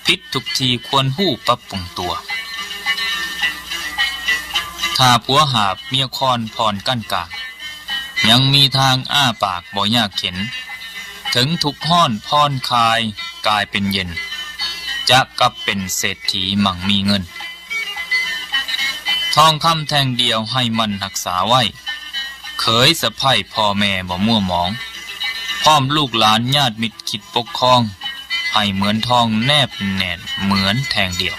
ຜິດທຸກທີ່ຄວນຮູ້ປັບປຸງຕົວ. ຖ້າຜົວຫາບເມຍຄອນຜ່ອນກັ້ນກາງ ຍັງມີທາງອ້າປາກບໍ່ຍາກເຂັນ. ເຖິງທຸກຮ້ອນຜ່ອນຄາຍກາຍເປັນເຢັນ ຈະກັບເປັນເສດຖີໝັ່ງມີເງິນ. ທອງຄຳແທ່ງດຽວໃຫ້ໝັ່ນຮັກສາໄວ້ ເຂີຍສະໃພ້ພໍ່ແມ່ບໍ່ມົວໝອງ ພ້ອມລູກຫຼານຍາດມິດຄິດປົກຄອງ ໃຫ້ເໝືອນທອງແນບແໜ້ນເໝືອນແທ່ງດຽວ.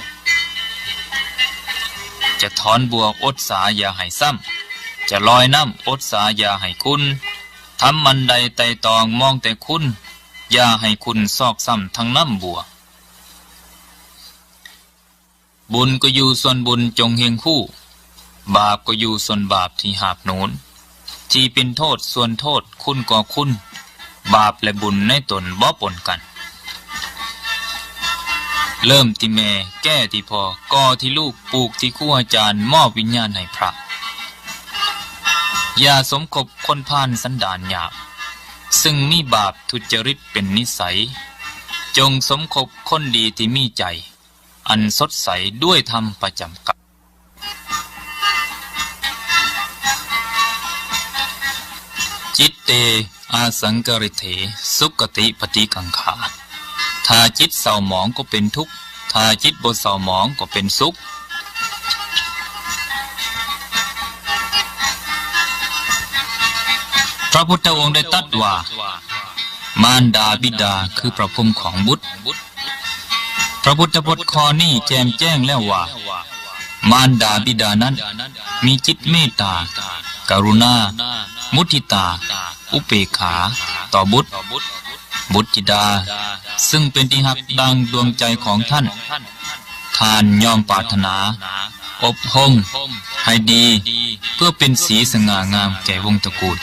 ຈະຖອນບົວອົດສາຢ່າໃຫ້ຊ້ຳ ຈະລອຍນ້ຳອົດສາຢ່າໃຫ້ຂຸ່ນ ທຳອັນໃດໄຕ່ຕອງມອງແຕ່ຄຸນ ຢ່າໃຫ້ຂຸ່ນຊອກຊ້ຳທັງນ້ຳບົວ. ບຸນກໍຢູ່ສ່ວນບຸນຈົ່ງຮຽງຮູ້ ບາບກໍຢູ່ສ່ວນບາບທີ່ຫາບໜູນ ທີ່ເປັນໂທດສ່ວນໂທດຄຸນກໍຄຸນ ບາບແລະບຸນໃນຕົນບໍ່ປົນກັນ. ເລີ່ມທີ່ແມ່ ແກ້ທີ່ພໍ່ ກໍ່ທີ່ລູກ ປູກທີ່ຄູອາຈານ ມອບວິນຍານໃຫ້ພະ. ຢ່າສົມຄົບຄົນພານສັນດານຫຍາບ ຊຶ່ງມີບາບທຸດຈະລິດເປັນນິໄສ. ຈົ່ງສົມຄົບຄົນດີທີ່ມີໃຈ ອັນສົດໃສດ້ວຍທຳປະຈຳກາຍ. ຈິດເຕ ອາສັງກະລິເຖ ສຸກະຕິປະຕິກັງຂາ. ຖ້າຈິດເສົ້າໝອງກໍເປັນທຸກ, ຖ້າຈິດບໍ່ເສົ້າໝອງກໍເປັນສຸກ. ພະພຸດທະອົງໄດ້ຕັດວ່າ ມານດາບິດາຄືພະພົມຂອງບຸດ. ພະພຸດທະພົດຂໍ້ນີ້ແຈ່ມແຈ້ງແລ້ວວ່າ ມານດາບິດານັ້ນມີຈິດເມດຕາ, ກະລຸນາ, ມຸທິຕາ, ອຸເບກຂາຕໍ່ບຸດ. ບຸດທິດາ ຊຶ່ງເປັນທີ່ຮັກດັ່ງດວງໃຈຂອງທ່ານ, ທ່ານຍ່ອມປາດຖະໜາອົບຮົມໃຫ້ດີ ເພື່ອເປັນສີສະຫງ່າງາມແກ່ວົງຕະກູນ.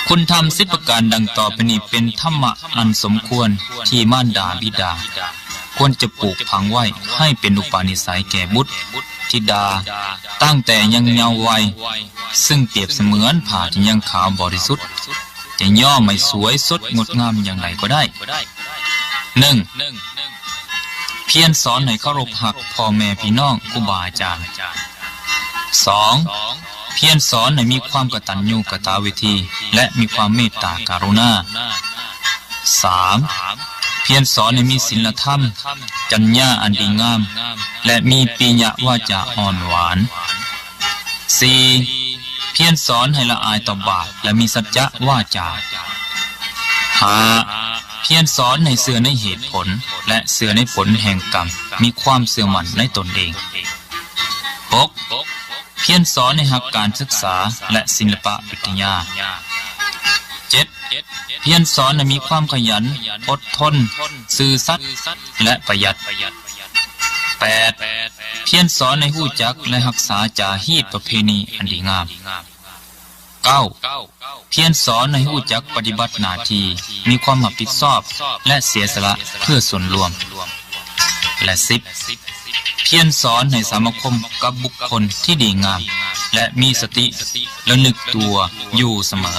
ຄຸນທຳສິບປະການດັ່ງຕໍ່ໄປນີ້ເປັນທຳມະອັນສົມຄວນທີ່ມານດາບິດາຄວນຈະປູກຝັງໄວ້ໃຫ້ເປັນອຸປະນິໄສແກ່ບຸດທິດາຕັ້ງແຕ່ຍັງເຍົາໄວ, ຊຶ່ງປຽບສະເໝືອນຜ້າທີ່ຍັງຂາວບໍລິສຸດ, ຈະຍ້ອມໃຫ້ສວຍສົດງົດງາມຢ່າງໃດກໍໄດ້. ໜຶ່ງ, ພຽນສອນໃຫ້ເຄົາລົບຮັກພໍ່ແມ່ພີ່ນ້ອງ, ຄູບາອາຈານ. ສອງ, ພຽນສອນໃຫ້ມີຄວາມກະຕັນຍູກະຕະເວທີ ແລະ ມີຄວາມເມດຕາກະລຸນາ. ສາມ, ພຽນສອນໃຫ້ມີສິນລະທຳ, ຈັນຍາອັນດີງາມ ແລະ ມີປີຍະວາຈາອ່ອນຫວານ. ສີ່, ພຽນສອນໃຫ້ລະອາຍຕໍ່ບາບ ແລະ ມີສັດຈະວາຈາ. ຫ້າ, ພຽນສອນໃຫ້ເຊື່ອໃນເຫດຜົນ ແລະ ເຊື່ອໃນຜົນແຫ່ງກຳ, ມີຄວາມເຊື່ອໝັ້ນໃນຕົນເອງ. ຫົກ, ພຽນສອນໃຫ້ຮັກການສຶກສາ ແລະ ສິລະປະວິທະຍາ. ເຈັດ, ພຽນສອນໃຫ້ມີຄວາມຂະຫຍັນ, ອົດທົນ, ຊື່ສັດ ແລະ ປະຢັດ. ແປດ, ພຽນສອນໃຫ້ຮູ້ຈັກ ແລະ ຮັກສາຈາຮີດປະເພນີອັນດີງາມ. ເກົ້າ, ພຽນສອນໃຫ້ຮູ້ຈັກປະຕິບັດໜ້າທີ່, ມີຄວາມຮັບຜິດຊອບ ແລະ ເສຍສະຫຼະເພື່ອສ່ວນລວມ. ແລະ ສິບ, ພຽນສອນໃຫ້ສະມາຄົມກັບບຸກຄົນທີ່ດີງາມ ແລະ ມີສະຕິລະນຶກຕົວຢູ່ສະເໝີ.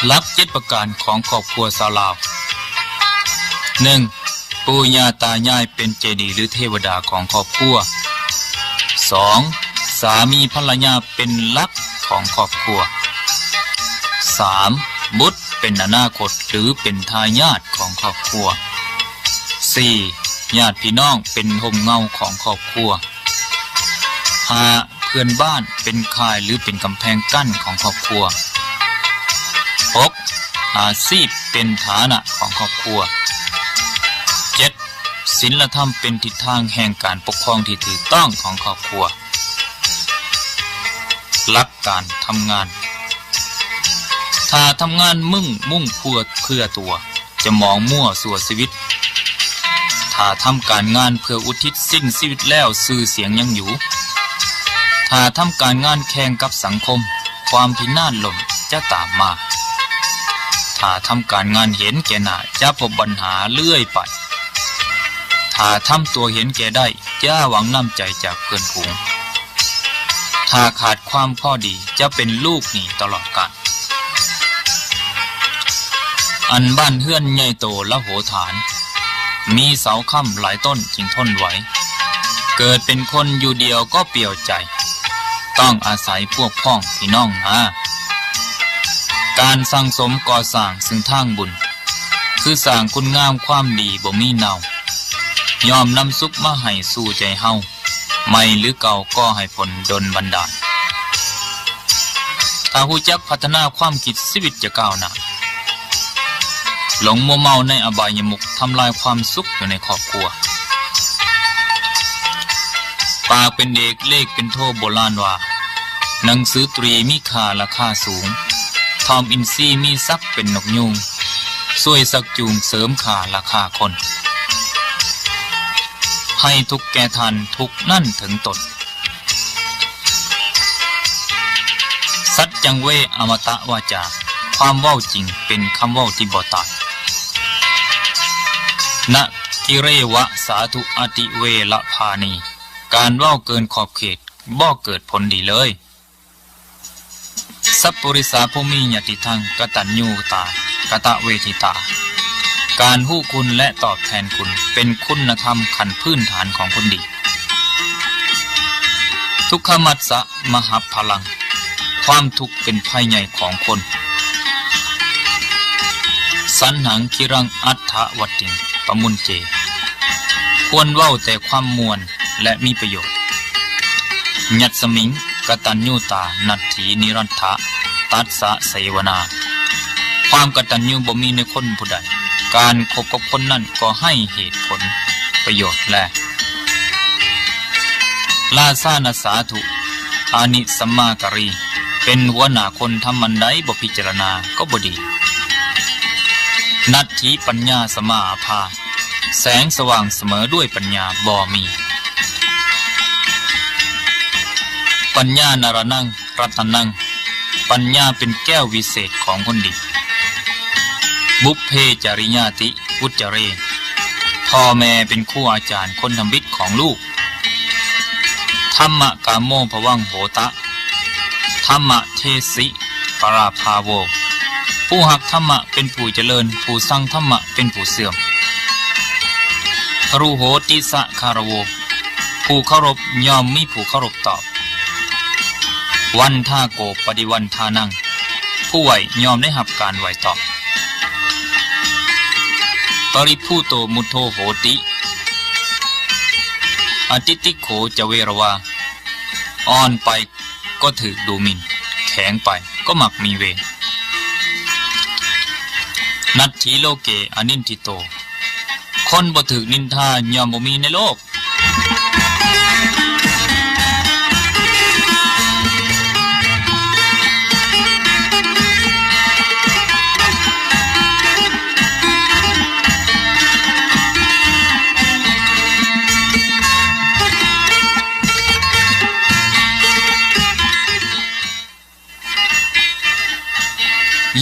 ຫຼັກເຈັດປະການຂອງຄອບຄົວຊາວລາວ. ໜຶ່ງ, ປູ່ຍ່າຕາຍາຍເປັນເຈດີ ຫຼື ເທວະດາຂອງຄອບຄົວ. ສອງ, ສາມີພັນລະຍາເປັນຫຼັກຂອງຄອບຄົວ. ສາມ, ບຸດເປັນອະນາຄົດ ຫຼື ເປັນທາຍາດຂອງຄອບຄົວ. ສີ່, ຍາດພີ່ນ້ອງເປັນຮົ່ມເງົາຂອງຄອບຄົວ. ຫ້າ, ເພື່ອນບ້ານເປັນຂ່າຍ ຫຼື ເປັນກຳແພງກັ້ນຂອງຄອບຄົວ. ຫົກ, ອາຊີບເປັນຖານະຂອງຄອບຄົວ. ເຈັດ, ສິນລະທຳເປັນທິດທາງແຫ່ງການປົກຄອງທີ່ຖືກຕ້ອງຂອງຄອບຄົວ. ຫຼັກການທຳງານ. ຖ້າທຳງານມຶ່ງມຸ້ງເພື່ອ ເພື່ອຕົວ ຈະໝອງມົ້ວຊົ່ວຊີວິດ. ຖ້າທຳການງານເພື່ອອຸທິດສິ້ນຊີວິດແລ້ວ ຊື່ສຽງຍັງຢູ່. ຖ້າທຳການງານແຂ່ງກັບສັງຄົມ ຄວາມພິນາດລົ້ມຈະຕາມມາ. ຖ້າທຳການງານເຫັນແກ່ໜ້າ ຈະພົບບັນຫາເລື້ອຍໄປ. ຖ້າທຳຕົວເຫັນແກ່ໄດ້ ຢ່າຫວັງນ້ຳໃຈຈາກເພື່ອນຝູງ. ຖ້າຂາດຄວາມພໍດີ ຈະເປັນລູກໜີ້ຕະຫຼອດການ. ອັນບ້ານເຮືອນໃຫຍ່ໂຕລະໂຫຖານ ມີເສົາຄ້ຳຫຼາຍຕົ້ນຈຶ່ງທົນໄຫວ. ເກີດເປັນຄົນຢູ່ດຽວກໍປ່ຽວໃຈ ຕ້ອງອາໄສພວກພ້ອງພີ່ນ້ອງນາ. ການສັ່ງສົມກໍ່ສ້າງຊຶ່ງທາງບຸນ ຄືສ້າງຄຸນງາມຄວາມດີບໍ່ມີເນົ່າ ຍ່ອມນຳສຸກມາໃຫ້ສູ່ໃຈເຮົາ ໃໝ່ຫຼືເກົ່າກໍໃຫ້ຜົນດົນບັນດານ. ຖ້າຮູ້ຈັກພັດທະນາຄວາມຄິດ ຊີວິດຈະກ້າວໜ້າ. ຫຼົງມົວເມົາໃນອະບາຍຍະມຸກ ທຳລາຍຄວາມສຸກຢູ່ໃນຄອບຄົວ. ປາກເປັນເອກ ເລກເປັນໂທ ໂບລານວ່າ ໜັງສືຕຣີມີຄ່າລາຄາສູງ ທອມອິນຊີມີສັກເປັນນົກຍູງ ຊ່ວຍຊັກຈູງເສີມຄ່າລາຄາຄົນ ໃຫ້ທຸກແກ່ທ່ານ ທຸກນັ້ນເຖິງຕົນ. ສັດຈັງເວ ອະມະຕະວາຈາ ຄວາມເວົ້າຈິງເປັນຄຳເວົ້າທີ່ບໍ່ຕາຍ. ນະກິເຣວະ ສາທຸ ອະຕິເວລະພານີ ການເວົ້າເກີນຂອບເຂດບໍ່ເກີດຜົນດີເລີຍ. ສັບປຸລິສາ ຜູ້ມີຍະຕິທຳ ກະຕັນຍູຕາ ກະຕະເວທິຕາ ການຮູ້ຄຸນ ແລະ ຕອບແທນຄຸນ ເປັນຄຸນນະທຳຂັ້ນພື້ນຖານຂອງຄົນດີ. ທຸກຂະມັດສະ ມະຫະພະລັງ ຄວາມທຸກເປັນໄພໃຫຍ່ຂອງຄົນ. ສັນຫັງ ຄິລັງ ອັດຖະວັດຕິງ ປະມຸນເຈ ຄວນເວົ້າແຕ່ຄວາມມ່ວນ ແລະ ມີປະໂຫຍດ. ຍັດສະມິງ ກະຕັນຍູຕາ ນັດຖີ ນິລັດຖະ ຕັດສະ ເສວະນາ ຄວາມກະຕັນຍູບໍ່ມີໃນຄົນຜູ້ໃດ ການຄົບກັບຄົນນັ້ນກໍໃຫ້ເຫດຜົນປະໂຫຍດແລ. ລາຊານະສາທຸ ອານິສຳມາກາຣີ ເປັນຫົວໜ້າຄົນທຳອັນໃດບໍ່ພິຈາລະນາກໍບໍ່ດີ. ນັດຖິປັນຍາສະມາອາພາ ແສງສະຫວ່າງສະເໝີດ້ວຍປັນຍາບໍ່ມີ. ປັນຍານາລະນັງ ລັດຕະນັງ ປັນຍາເປັນແກ້ວວິເສດຂອງຄົນດີ. ບຸບເພຈະລິຍາຕິ ອຸດຈະເຣ ພໍ່ແມ່ເປັນຄູອາຈານຄົນທຳອິດຂອງລູກ. ທຳມະກາໂມພະວັງໂຫຕະ ທຳມະເທສິປະລາພາໂວ ຜູ້ຮັກທຳມະເປັນຜູ້ຈະເລີນ ຜູ້ຊັງທຳມະເປັນຜູ້ເສື່ອມ. ຄະລຸໂຫຕິສະຄາລະໂວ ຜູ້ເຄົາລົບຍ່ອມມີຜູ້ເຄົາລົບຕອບ. ວັນທາໂກ ປະຕິວັນທານັງ ຜູ້ໄຫວ້ຍ່ອມໄດ້ຮັບການໄຫວ້ຕອບ. ປະລິພູໂຕ ມຸດໂທໂຫຕິ ອະຕິຕິໂຂຈະເວລະວາ ອ່ອນໄປກໍຖືກດູໝິ່ນ ແຂງໄປກໍມັກມີເວນ. ນັດຖິໂລເກ ອະນິນທິໂຕ ຄົນບໍ່ຖືກນິນທາຍ່ອມບໍ່ມີໃນໂລກ.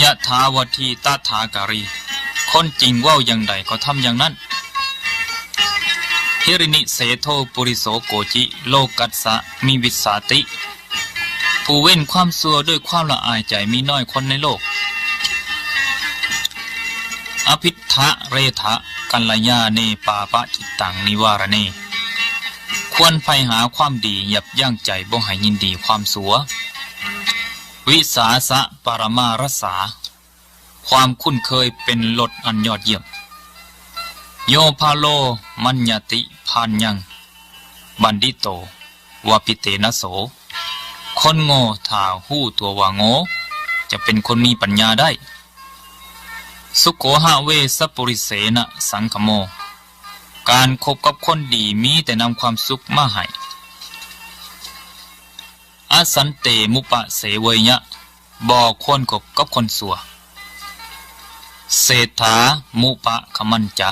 ຍະຖາວັດຖີຕະຖາກາຣີ ຄົນຈິງເວົ້າຢ່າງໃດກໍທຳຢ່າງນັ້ນ. ຫິລິນິເສໂທປຸລິໂສໂກຈິ ໂລກັດສະມິວິດສາຕິ ຜູ້ເວັ້ນຄວາມຊົ່ວດ້ວຍຄວາມລະອາຍໃຈມີນ້ອຍຄົນໃນໂລກ. ອະພິດທະເຣທະ ກັນລະຍາເນ ປາປະຈິດຕັງນິວາລະເນ ຄວນໃຝ່ຫາຄວາມດີ ຢັບຢັ້ງໃຈບໍ່ໃຫ້ຍິນດີຄວາມຊົ່ວ. ວິສາສະປະລະມາລະສາ ຄວາມຄຸ້ນເຄີຍເປັນລົດອັນຍອດຢ້ຽມ. ໂຍພາໂລມັນຍະຕິພານຍັງ ບັນດິໂຕວາປິເຕນະໂສ ຄົນໂງ່ຖ້າຮູ້ຕົວວ່າໂງ່ ຈະເປັນຄົນມີປັນຍາໄດ້. ສຸໂຂຫະເວສະປຸລິເສນະສັງຄະໂມ ການຄົບກັບຄົນດີມີແຕ່ນຳຄວາມສຸກມາໃຫ້. ອະສັນເຕມຸປະເສເວຍະ ບໍ່ຄວນຄົບກັບຄົນຊົ່ວ. ເສດຖາມຸປະຄະມັນຈະ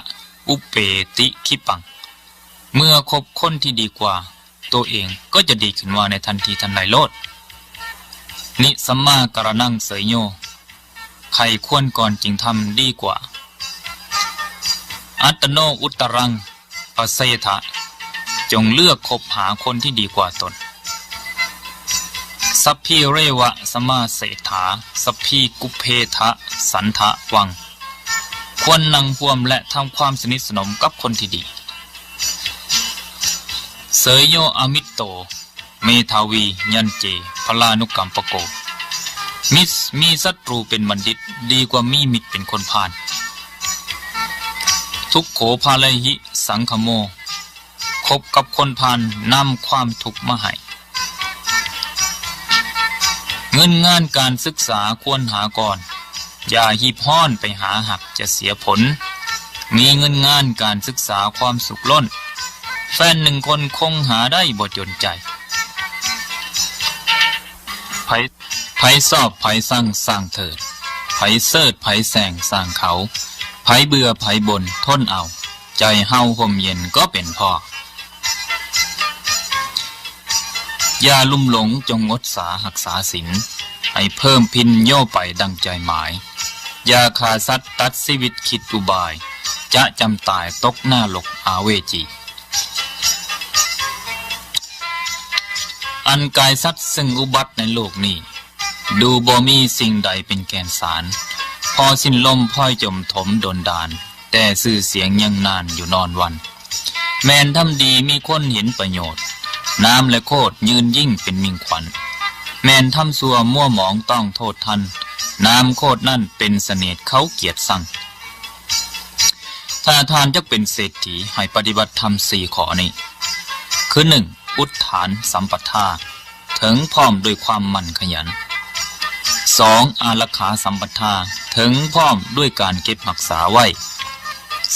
ອຸເປຕິຄີປັງ ເມື່ອຄົບຄົນທີ່ດີກວ່າ ໂຕເອງກໍຈະດີຂຶ້ນມາໃນທັນທີທັນໃດໂລດ. ນິສຳມາກາລະນັງເສຍໂຍ ໃຄ່ຄວນກ່ອນຈຶ່ງທຳດີກວ່າ. ອັດຕະໂນອຸດຕະລັງປະເສຖະ ຈົ່ງເລືອກຄົບຫາຄົນທີ່ດີກວ່າຕົນ. ສັບພີເຣວະສະມາເສຖາ ສັບພີກຸບເພທະສັນທະວັງ ຄວນນັ່ງຮ່ວມ ແລະ ທຳຄວາມສະໜິດສະໜົມກັບຄົນທີ່ດີ. ເສຍໂຍອະມິດໂຕ ເມທາວີ ຍັນເຈ ພະລານຸກຳປະໂກ ມິດ ມີສັດຕູເປັນບັນດິດ ດີກວ່າມີມິດເປັນຄົນພານ. ທຸກໂຂພາລະຫິ ສັງຄະໂມ ຄົບກັບຄົນພານ ນຳຄວາມທຸກມາໃຫ້. ເງິນງານການສຶກສາຄວນຫາກ່ອນ ຢ່າຮີບຮ້ອນໄປຫາຫາກຈະເສຍຜົນ. ມີເງິນງານການສຶກສາຄວາມສຸກລົ້ນ ແຟນໜຶ່ງຄົນຄົງຫາໄດ້ບໍ່ຈົນໃຈ. ໃຜ ໃຜຊອບໃຜຊັງຊ່າງເທີດ ໃຜເສີດໃຜແຊ່ງຊ່າງເຂົາ ໃຜເບື່ອໃຜບົ່ນທົນເອົາ ໃຈເຮົາຮົ່ມເຢັນກໍເປັນພໍ. ຢ່າລຸ່ມຫຼົງ ຈົ່ງອົດສາຮັກສາສິນ ໃຫ້ເພີ່ມພິນໂຍໄປດັ່ງໃຈໝາຍ. ຢ່າຂ້າສັດຕັດຊີວິດຄິດອຸບາຍ ຈະຈຳຕາຍຕົກນະລົກອາເວຈີ. ອັນກາຍສັດເຊິ່ງອຸບັດໃນໂລກນີ້ ດູບໍ່ມີສິ່ງໃດເປັນແກ່ນສານ ພໍສິ້ນລົມພອຍຈົມຖົມດົນດານ ແຕ່ຊື່ສຽງຍັງນານຢູ່ນອນວັນ. ແມ່ນທຳດີມີຄົນເຫັນປະໂຫຍດ ນາມແລະໂຄດຍືນຍິ່ງເປັນມິ່ງຂວັນ. ແມ່ນທຳຊົ່ວມົວໝອງຕ້ອງໂທດທ່ານ ນາມໂຄດນັ້ນເປັນສະເໜດເຂົາກຽດຊັງ. ຖ້າທ່ານຈັກເປັນເສດຖີ ໃຫ້ປະຕິບັດທຳສີ່ຂໍ້ນີ້ ຄື ໜຶ່ງ ອຸດຖານສຳປະທາ ເຖິງພ້ອມດ້ວຍຄວາມໝັ່ນຂະຫຍັນ. ສອງ ອາລັກຂາສຳປະທາ ເຖິງພ້ອມດ້ວຍການເກັບຮັກສາໄວ້.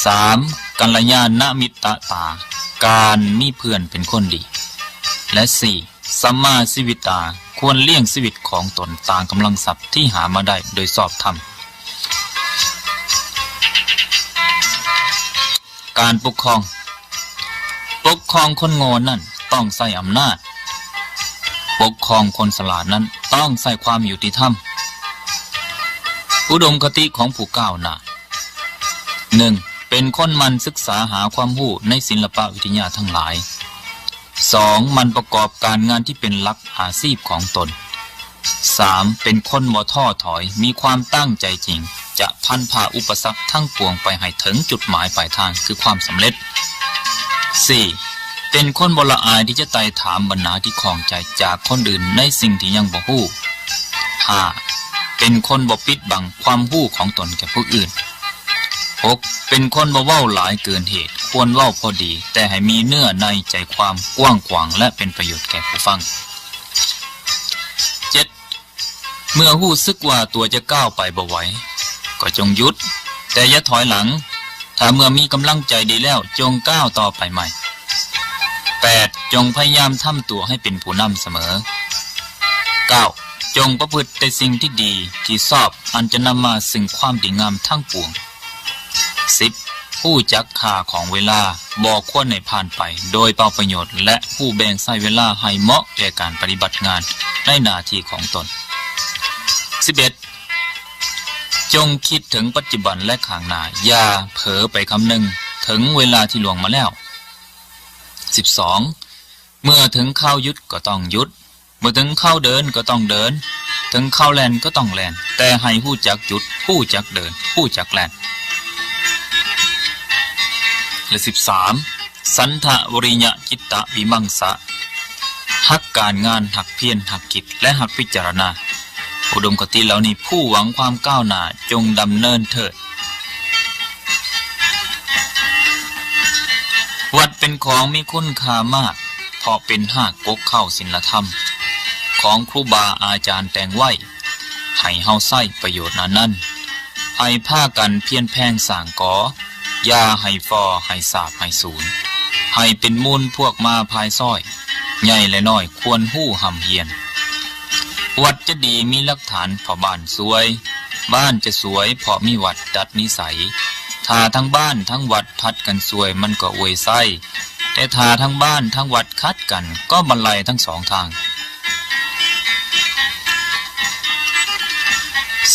ສາມ ກັນລະຍານະມິດຕະຕາ ການມີເພື່ອນເປັນຄົນດີ ແລະ ສີ່ ສຳມາຊີວິດຕາ ຄວນລ້ຽງຊີວິດຂອງຕົນຕາມກຳລັງຊັບທີ່ຫາມາໄດ້ໂດຍຊອບທຳ. ການປົກຄອງ. ປົກຄອງຄົນໂງ່ນັ້ນຕ້ອງໃຊ້ອຳນາດ, ປົກຄອງຄົນສະຫຼາດນັ້ນຕ້ອງໃຊ້ຄວາມຍຸຕິທຳ. ອຸດົມຄະຕິຂອງຜູ້ກ້າວໜ້າ. ໜຶ່ງ ເປັນຄົນໝັ່ນສຶກສາຫາຄວາມຮູ້ໃນສິນລະປະວິທະຍາທັງຫຼາຍ. ສອງ ໝັ່ນປະກອບການງານທີ່ເປັນຫຼັກອາຊີບຂອງຕົນ. ສາມ ເປັນຄົນບໍ່ທໍ້ຖອຍ, ມີຄວາມຕັ້ງໃຈຈິງ ຈະພັນພາອຸປະສັກທັງປວງໄປໃຫ້ເຖິງຈຸດໝາຍປາຍທາງຄືຄວາມສຳເລັດ. ສີ່ ເປັນຄົນບໍ່ລະອາຍທີ່ຈະໄຕ່ຖາມບັນຫາທີ່ຂ້ອງໃຈຈາກຄົນອື່ນໃນສິ່ງທີ່ຍັງບໍ່ຮູ້. ຫ້າ ເປັນຄົນບໍ່ປິດບັງຄວາມຮູ້ຂອງຕົນແກ່ຜູ້ອື່ນ. ຫົກ ເປັນຄົນບໍ່ເວົ້າຫຼາຍເກີນເຫດ, ຄວນເວົ້າພໍດີ, ແຕ່ໃຫ້ມີເນື້ອໃນໃຈຄວາມກວ້າງຂວາງ ແລະ ເປັນປະໂຫຍດແກ່ຜູ້ຟັງ. ເຈັດ ເມື່ອຮູ້ສຶກວ່າຕົວຈະກ້າວໄປບໍ່ໄຫວ ກໍຈົ່ງຢຸດ, ແຕ່ຢ່າຖອຍຫຼັງ. ຖ້າເມື່ອມີກຳລັງໃຈດີແລ້ວ, ຈົ່ງກ້າວຕໍ່ໄປໃໝ່. ແປດ ຈົ່ງພະຍາຍາມທຳຕົວໃຫ້ເປັນຜູ້ນຳສະເໝີ. ເກົ້າ ຈົ່ງປະພຶດແຕ່ສິ່ງທີ່ດີ, ທີ່ຊອບ, ອັນຈະນຳມາຊຶ່ງຄວາມດີງາມທັງປວງ. ສິບ ຮູ້ຈັກຄ່າຂອງເວລາ, ບໍ່ຄວນໃຫ້ຜ່ານໄປໂດຍເປົ່າປະໂຫຍດ ແລະ ຮູ້ແບ່ງໃຊ້ເວລາໃຫ້ເໝາະແກ່ການປະຕິບັດງານໃນໜ້າທີ່ຂອງຕົນ. ສິບເອັດ ຈົ່ງຄິດເຖິງປັດຈຸບັນ ແລະ ຂ້າງໜ້າ, ຢ່າເຜີໄປຄຳນຶງເຖິງເວລາທີ່ລ່ວງມາແລ້ວ. ສິບສອງ ເມື່ອເຖິງຄາວຢຸດກໍຕ້ອງຢຸດ, ເມື່ອເຖິງຄາວເດີນກໍຕ້ອງເດີນ, ເຖິງຄາວແລ່ນກໍຕ້ອງແລ່ນ, ແຕ່ໃຫ້ຮູ້ຈັກຢຸດ, ຮູ້ຈັກເດີນ, ຮູ້ຈັກແລ່ນ. ແລະ ສິບສາມ ສັນທະວິລິຍະຈິດຕະວິມັງສະ, ຮັກການງານ, ຮັກພຽນ, ຮັກຄິດ ແລະ ຮັກພິຈາລະນາ. ອຸດົມຄະຕິເຫຼົ່ານີ້ ຜູ້ຫວັງຄວາມກ້າວໜ້າ ຈົ່ງດຳເນີນເທີດ. ວັດເປັນຂອງມີຄຸນຄ່າມາກ, ເພາະເປັນຮາກກົກເຄົ້າສິນລະທຳ ຂອງຄູບາອາຈານແຕ່ງໄວ້ ໃຫ້ເຮົາໃຊ້ປະໂຫຍດອັນນັ້ນ. ໃຫ້ພາກັນພຽນແພງສ້າງກໍ່, ຢ່າໃຫ້ຟໍ່ໃຫ້ສາບໃຫ້ສູນ, ໃຫ້ເປັນມູນພວກມ້າພາຍຊ້ອຍ, ໃຫຍ່ແລະນ້ອຍຄວນຮູ້ຮ່ຳຮຽນ. ວັດຈະດີມີຫຼັກຖານເພາະບ້ານຊ່ວຍ, ບ້ານຈະສວຍເພາະມີວັດດັດນິໄສ. ຖ້າທັງບ້ານທັງວັດຜັດກັນຊ່ວຍມັນກໍອວຍໄຊ, ແຕ່ຖ້າທັງບ້ານທັງວັດຂັດກັນກໍບັນໄລທັງສອງທາງ.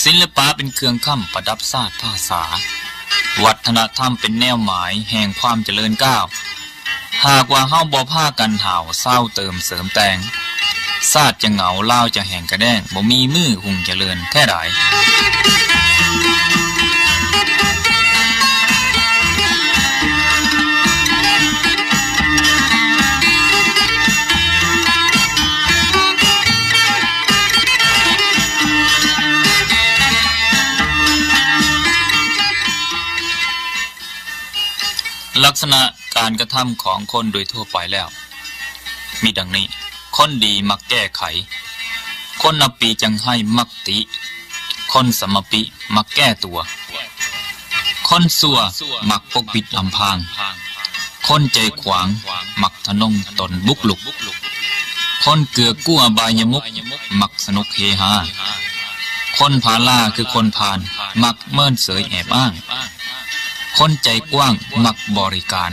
ສິນລະປະເປັນເຄື່ອງຄ້ຳປະດັບຊາດພາສາ, ວັດທະນະທຳເປັນແນວໝາຍແຫ່ງຄວາມຈະເລີນກ້າວ. ຫາກວ່າເຮົາບໍ່ພາກັນຫາວເຊົາເຕີມເສີມແຕ່ງ, ຊາດຈະເຫງົາ, ລາວຈະແຫ້ງກະແດ້ງ, ບໍ່ມີມື້ຮຸ່ງຈະເລີນແທ້ດາຍ. ລັກສະນະ ການກະທຳຂອງຄົນໂດຍທົ່ວໄປແລ້ວ ມີດັ່ງນີ້: ຄົນດີມັກແກ້ໄຂ, ຄົນອັບປີຈັງໄຮມັກຕິ, ຄົນສຳມະປິມັກແກ້ຕົວ, ຄົນຊົ່ວມັກປົກປິດອຳພາງ, ຄົນໃຈຂວາງມັກທະນົງຕົນບຸກລຸກ, ຄົນເກືອກກົວອະບາຍຍະມຸກມັກສະໜຸກເຮຮາ, ຄົນພາລາຄືຄົນພານມັກເມີນເສີຍແອບອ້າງ, ຄົນໃຈກວ້າງມັກບໍລິການ,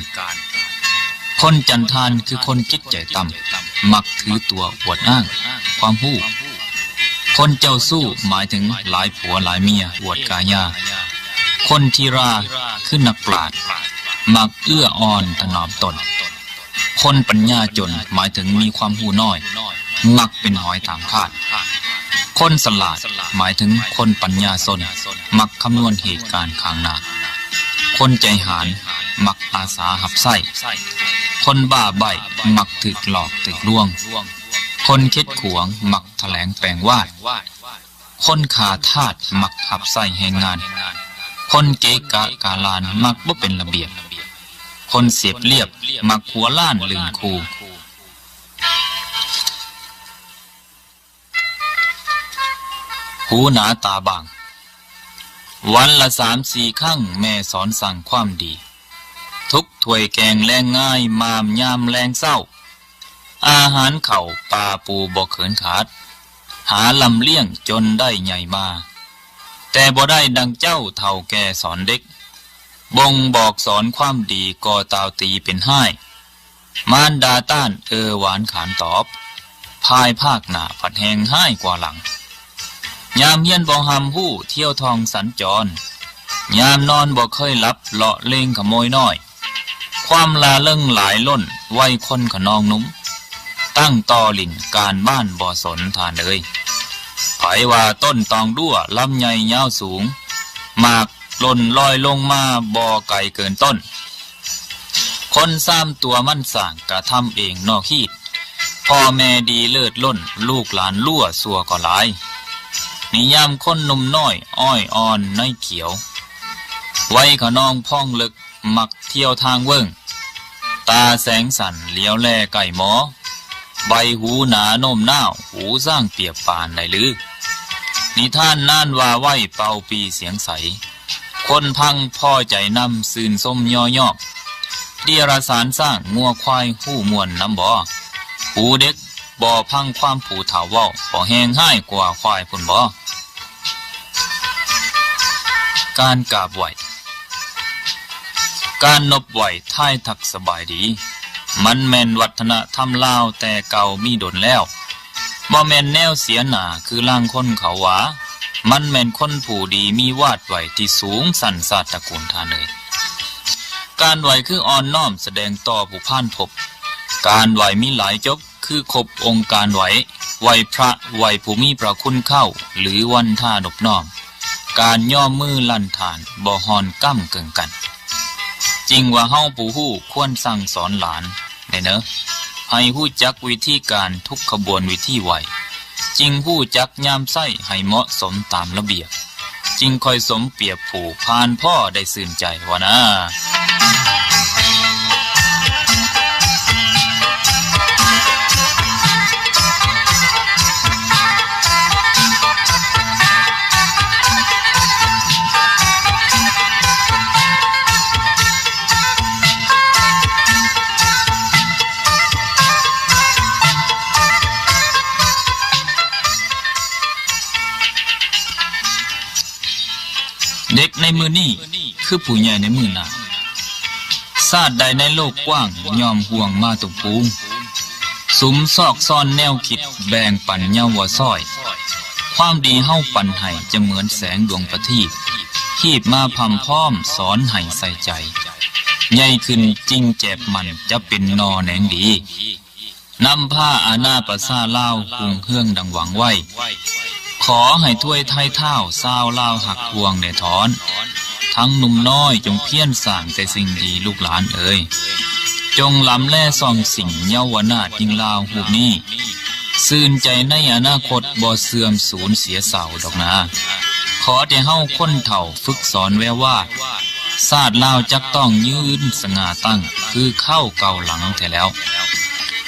ຄົນຈັນທານຄືຄົນຈິດໃຈຕ່ຳ ມັກຖືຕົວອວດອ້າງຄວາມຮູ້, ຄົນເຈົ້າຊູ້ໝາຍເຖິງຫຼາຍຜົວຫຼາຍເມຍອວດກາຍາ, ຄົນທີລາຄືນັກປາດ ມັກເອື້ອອ່ອນຖະໜອມຕົນ. ຄົນປັນຍາຈົນໝາຍເຖິງມີຄວາມຮູ້ນ້ອຍ, ມັກເປັນຫອຍຕາມຄາດ. ຄົນສະຫຼາດໝາຍເຖິງຄົນປັນຍາຊົນ, ມັກຄຳນວນເຫດການຂ້າງໜ້າ. ຄົນໃຈຫານມັກອາສາຮັບໃຊ້, ຄົນບ້າໃບ້ມັກຖືກຫຼອກຖືກລວງ, ຄົນເຂັດຂວາງມັກຖະແຫຼງແປງວາດ. ຄົນຂາດທາດມັກຮັບໃຊ້ແຮງງານ, ຄົນເກະກະກາລານມັກບໍ່ເປັນລະບຽບ, ຄົນເສບລຽບມັກຫົວລ້ານລື່ນຄູ. ຫູໜາຕາບາງ, ວັນລະສາມສີ່ຄັ້ງແມ່ສອນສັ່ງຄວາມດີ. ທຸກຖ້ວຍແກງແລງງາຍ ມາມຍາມແລງເຊົ້າ. ອາຫານເຂົ້າປາປູບໍ່ເຂີນຂາດ. ຫາລ່ຳລ້ຽງຈົນໄດ້ໃຫຍ່ມາ. ແຕ່ບໍ່ໄດ້ດັ່ງເຈົ້າເຖົ້າແກ່ສອນເດັກ. ບົ່ງບອກສອນຄວາມດີກໍຕາວຕີເປັນຮ້າຍ. ມານດາຕ້ານເອີຫວານຂານຕອບ. ພາຍພາກໜ້າພັດແຮງຮ້າຍກວ່າຫຼັງ. ຍາມຮຽນບໍ່ຮ່ຳຮູ້ທ່ຽວທ່ອງສັນຈອນ. ຍາມນອນບໍ່ເຄີຍຫຼັບເລາະເລງຂະໂມຍນ້ອຍ. ຄວາມລະເລິງຫຼາຍລົ້ນໄວຄົນຂະນອງໜຸ່ມ. ຕັ້ງຕໍ່ຫຼິ້ນການບ້ານບໍ່ສົນທ່ານເອີຍ. ໃຜວ່າຕົ້ນຕອງດ້ວລຳໃຫຍ່ຍາວສູງ. ໝາກຫຼົ່ນລອຍລົງມາບໍ່ໄກເກີນຕົ້ນ. ຄົນຊາມຕົວມັນສ້າງກະທຳເອງນອກຮີດ. ພໍ່ແມ່ດີເລີດລົ້ນ ລູກຫຼານຮົ່ວຊົ່ວກໍຫຼາຍ. ນິຍາມຄົນໜຸ່ມນ້ອຍອ້ອຍອ່ອນໃນຂຽວ. ໄວຂະນອງພອງເລິກມັກທ່ຽວທາງເວີ້ງ. ຕາແສງສັ້ນຫຼຽວແລໃກ້ໝໍ. ໃບຫູໜາໂນ້ມນ້າວ ຫູຊ້າງປຽບປານໄດ້ຫຼື. ນິທານນານວ່າໄວ້ເປົ່າປີສຽງໃສ. ຄົນຟັງພໍໃຈນຳຊື່ນຊົມຍໍຍອກ. ເດຍລະສານຊ້າງງົວຄວາຍຮູ້ມ່ວນນຳບໍ່? ຫູເດັກບໍ່ຟັງຄວາມຜູ້ເຖົ້າເວົ້າ ບໍ່ແຮງຮ້າຍກວ່າຄວາຍພຸ້ນບໍ່? ການກາບໄຫວ້ ການນົບໄຫວ້ທາຍທັກສະບາຍດີ ມັນແມ່ນວັດທະນະທຳລາວແຕ່ເກົ່າມີດົນແລ້ວ. ບໍ່ແມ່ນແນວເສຍໜ້າຄືລາງຄົນເຂົາວ່າ. ມັນແມ່ນຄົນຜູ້ດີມີວາດໄຫວ້ທີ່ສູງຊັ້ນຊາດຕະກູນທ່ານເອີຍ. ການໄຫວ້ຄືອ່ອນນ້ອມສະແດງຕໍ່ຜູ້ພານພົບ. ການໄຫວ້ມີຫຼາຍຈົບ ຄືຄົບອົງການໄຫວ້, ໄຫວ້ພະ, ໄຫວ້ຜູ້ມີພະຄຸນເຄົ້າ ຫຼື ວັນທານົບນ້ອມ, ການຍ້ອມມືລັ່ນຖານ ບໍ່ຮ້ອນກ້ຳເກິ່ງກັນ. ຈິງວ່າເຮົາຜູ້ຮູ້ຄວນສັ່ງສອນຫຼານແດ່ເນີ, ໃຫ້ຮູ້ຈັກວິທີການທຸກຂະບວນວິທີໄຫວ້, ຈຶ່ງຮູ້ຈັກຍາມໃຊ້ໃຫ້ເໝາະສົມຕາມລະບຽບ. ຈຶ່ງຄ່ອຍສົມປຽບຜູ້ຜ່ານພໍ້ໄດ້ຊື່ນໃຈວ່ານາ. ເດັກໃນມື້ນີ້ຄືຜູ້ໃຫຍ່ໃນມື້ໜ້າ. ຊາດໃດໃນໂລກກວ້າງ ຍ່ອມຫ່ວງມາຕຸບປູງ ສຸມຊອກຊ້ອນແນວຄິດ ແບ່ງປັນເຍົາວະຊອຍ. ຄວາມດີເຮົາປັນໃຫ້ຈະເໝືອນແສງດວງປະທີບ, ຮີບມາພຳພ້ອມສອນໃຫ້ໃສ່ໃຈ. ໃຫຍ່ຂຶ້ນຈິງແຈບໝັ່ນ ຈະເປັນໜໍ່ແໜງດີ. ນຳພາອານາປະຊາລາວຮຸ່ງເຮືອງດັ່ງຫວັງໄວ້. ຂໍໃຫ້ຖ້ວຍໄທທ້າວຊາວລາວຮັກຫ່ວງແດ່ຖອນ. ທັງໜຸ່ມນ້ອຍຈົ່ງພຽນສ້າງແຕ່ສິ່ງດີລູກຫຼານເອີຍ. ຈົ່ງລຳແລສ່ອງສິງເຍົາວະນາດຍິງລາວຮູບນີ້. ຊື່ນໃຈໃນອະນາຄົດບໍ່ເສື່ອມສູນເສຍເສົ້າດອກນາ. ຂໍແຕ່ເຮົາຄົນເຖົ້າຝຶກສອນແວວວາດ. ຊາດລາວຈັກຕ້ອງຍືນສະຫງ່າຕັ້ງຄືເຄົ້າເກົ່າຫຼັງແທ້ແລ້ວ.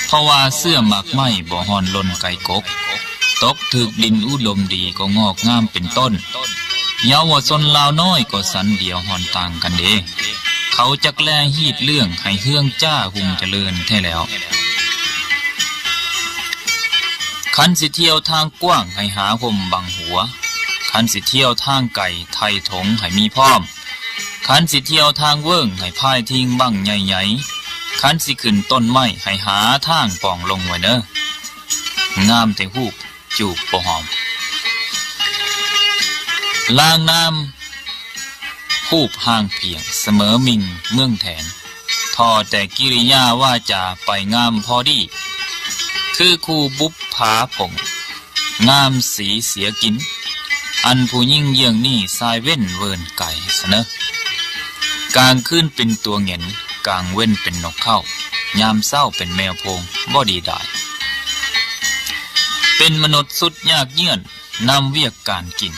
ເພາະວ່າເຊື້ອໝາກໄມ້ບໍ່ຮ້ອນລົນໄກກົກ, ຕົກຖືກດິນອຸດົມດີກໍງອກງາມເປັນຕົ້ນ. ເຍົາວະຊົນລາວນ້ອຍກໍສັນດຽວຮ້ອນຕ່າງກັນເດ. ເຂົາຈັກແລຮີດເລື່ອງໃຫ້ເຮືອງຈ້າຮຸ່ງຈະເລີນແທ້ແລ້ວ. ຄັນຊິທ່ຽວທາງກວ້າງໃຫ້ຫາຮົ່ມບັງຫົວ, ຄັນຊິທ່ຽວທາງໄກໄຖ່ຖົງໃຫ້ມີພ້ອມ. ຄັນຊິທ່ຽວທາງເວີ້ງໃຫ້ພາຍທິງບັ້ງໃຫຍ່ໆ, ຄັນຊິຂຶ້ນຕົ້ນໄມ້ໃຫ້ຫາທາງປ່ອງລົງໄວ້ເນີ. ງາມແຕ່ຮູບຈູບບໍ່ຫອມ, ລາງນາມຮູບຮ່າງພຽງສະເໝີມິ່ງເມືອງແຖນ. ທໍ້ແຕ່ກິລິຍາວາຈາໄປງາມພໍດີ, ຄືຄູ່ບຸບຜາຜົ່ງ ງາມສີເສຍກິ່ນ. ອັນຜູ້ຍິງເຍື່ອງນີ້ຊາຍເວັ້ນເວີນໄກສະເນີ. ກາງຄືນເປັນຕົວເຫງັນ, ກາງເວັນເປັນນົກເຄົ້າ, ຍາມເຊົ້າເປັນແມວໂພງ ບໍ່ດີດາຍ. ເປັນມະນຸດສຸດຍາກເຫຍື້ອນ ນຳວຽກການກິນ,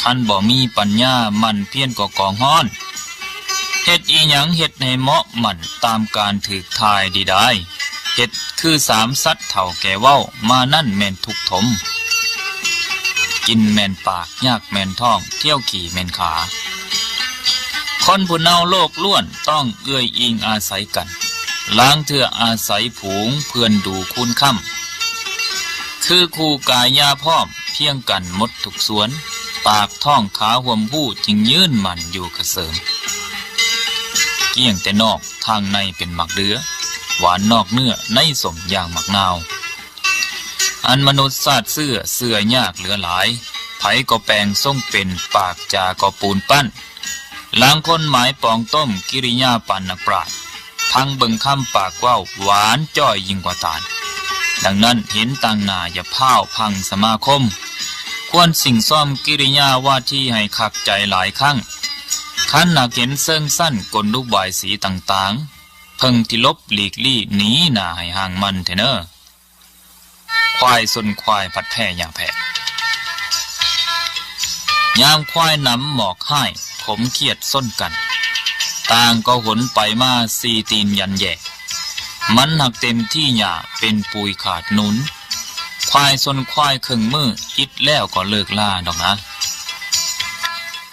ຄັນບໍ່ມີປັນຍາໝັ່ນພຽນກໍກອງຮ້ອນ. ເຮັດອີ່ຫຍັງເຮັດໃຫ້ເໝາະໝັ້ນຕາມການຖືກຖ່າຍດີດາຍ, ເຮັດຄືສາມສັດເຖົ້າແກ່ເວົ້າມານັ້ນແມ່ນທຸກຖົມ. ກິນແມ່ນປາກ ຍາກແມ່ນທ້ອງ ທ່ຽວຂີ້ແມ່ນຂາ. ຄົນຜູ້ເນົ່າໂລກລ້ວນ ຕ້ອງເອື້ອຍອີງອາໄສກັນ, ລາງເທື່ອອາໄສຝູງເພື່ອນດູຄູນຄ້ຳ. ຄືຄູ່ກາຍາພ້ອມ ພຽງກັນໝົດທຸກສ່ວນ, ປາກທ້ອງຂາຮ່ວມຮູ້ ຈຶ່ງຍືນໝັ້ນຢູ່ກະເສີມ. ກ້ຽງແຕ່ນອກ ທາງໃນເປັນໝາກເດືອ, ຫວານນອກເນື້ອ ໃນສົ້ມຢ່າງໝາກນາວ. ອັນມະນຸດຊາດເຊື້ອ ເຊື່ອຍາກເຫຼືອຫຼາຍ, ໃຜກໍແປງຊົງເປັນ ປາກຈາກໍປູນປັ້ນ. ລາງຄົນໝາຍປອງຕົ້ມ ກິລິຍາປານນັກປາດ, ຟັງເບິ່ງຄຳປາກເວົ້າ ຫວານຈ້ອຍຍິ່ງກວ່າຕານ. ດັ່ງນັ້ນ ເຫັນຕ່າງໜ້າຢ່າພ້າວພັງສະມາຄົມ, ຄວນສິ້ງຊອມກິລິຍາວາທີໃຫ້ຄັກໃຈຫຼາຍຄັ້ງ. ຄັນຫາກເຫັນເຊິ່ງຊັ້ນກົນອຸບາຍສີຕ່າງໆ, ເພິ່ງທີ່ຫຼົບຫຼີກລີ້ໜີໜ້າໃຫ້ຫ່າງມັນແທ້ເນີ. ຄວາຍຊົນຄວາຍ ພັດແພ້ຫຍ້າແພກ. ຍາມຄວາຍໜຳໝອກຮ້າຍ ຂົມຄຽດຊົນກັນ, ຕ່າງກໍຫົນໄປມາ ສີ່ຕີນຢັນແຍ່. ມັນຫາກເຕັມທີ່ຫຍ້າ ເປັນປຸຍຂາດໜູນ, ຄວາຍຊົນຄວາຍເຄິ່ງມື້ ອິດແລ້ວກໍເລີກລາດອກນາ.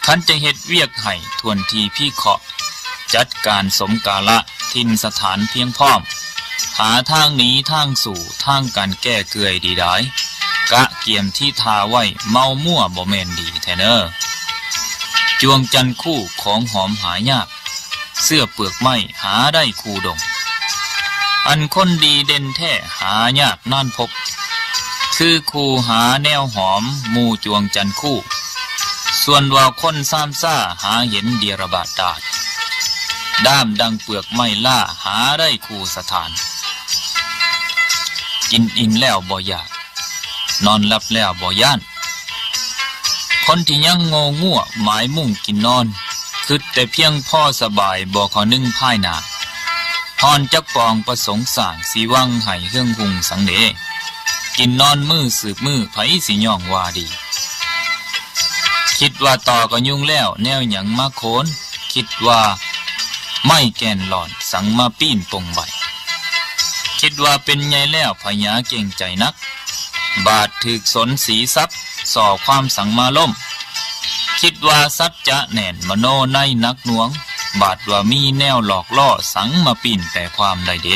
ຄັນຈະເຮັດວຽກໃຫ້ຖ້ວນທີ່ພິເຄາະ, ຈັດການສົມກາລະ ຖິ່ນສະຖານພຽງພ້ອມ, ຫາທາງໜີທາງສູ້ ທາງການແກ້ເກື່ອຍດີດາຍ, ກະກຽມທີ່ທ່າໄວ້ ເມົາມົວບໍ່ແມ່ນດີແທ້ເນີ. ຈວງຈັນຄູ່ຂອງຫອມຫາຍາກ, ເຊື້ອເປືອກໄມ້ຫາໄດ້ຄູ່ດົງ. ອັນຄົນດີເດັ່ນແທ້ຫາຍາກນານພົບ, ຄືຄູ່ຫາແນວຫອມໝູ່ຈວງຈັນຄູ່. ສ່ວນວ່າຄົນຊາມຊ້າຫາເຫັນເດຍລະບາດດາດ, ດ້າມດັ່ງເປືອກໄມ້ລ້າຫາໄດ້ຄູ່ສະຖານ. ກິນອີ່ມແລ້ວບໍ່ຢາກ, ນອນຫຼັບແລ້ວບໍ່ຢ້ານ. ຄົນທີ່ຍັງໂງ່ງົວໝາຍມຸ້ງກິນນອນ, ຄິດແຕ່ພຽງພໍສະບາຍບໍ່ຄຳນຶງພາຍໜ້າ. ຮ້ອນຈັກປອງປະສົງສ້າງ ຊິຫວັງໃຫ້ເຮືອງຮຸ່ງສັງເດ. ກິນນອນມື້ສືບມື້ ໃຜຊິຍ້ອງວ່າດີ. ຄິດວ່າຕໍ່ກະຍຸງແລ້ວ ແນວຫຍັງມາໂຄນ, ຄິດວ່າໄມ້ແກ່ນຫຼອນ ສັງມາປີ້ນປົງໃບ. ຄິດວ່າເປັນໃຫຍ່ແລ້ວ ພະຍາເກັ່ງໃຈໜັກ, ບາດຖືກສົນສີສັບ ສໍ້ຄວາມສັງມາລົ້ມ. ຄິດວ່າສັດຈະແໜ້ນ ມະໂນໃນໜັກໜ່ວງ, ບາດວ່າມີແນວຫຼອກລໍ້ ສັງມາປີ້ນແປຄວາມໄດ້ເດ.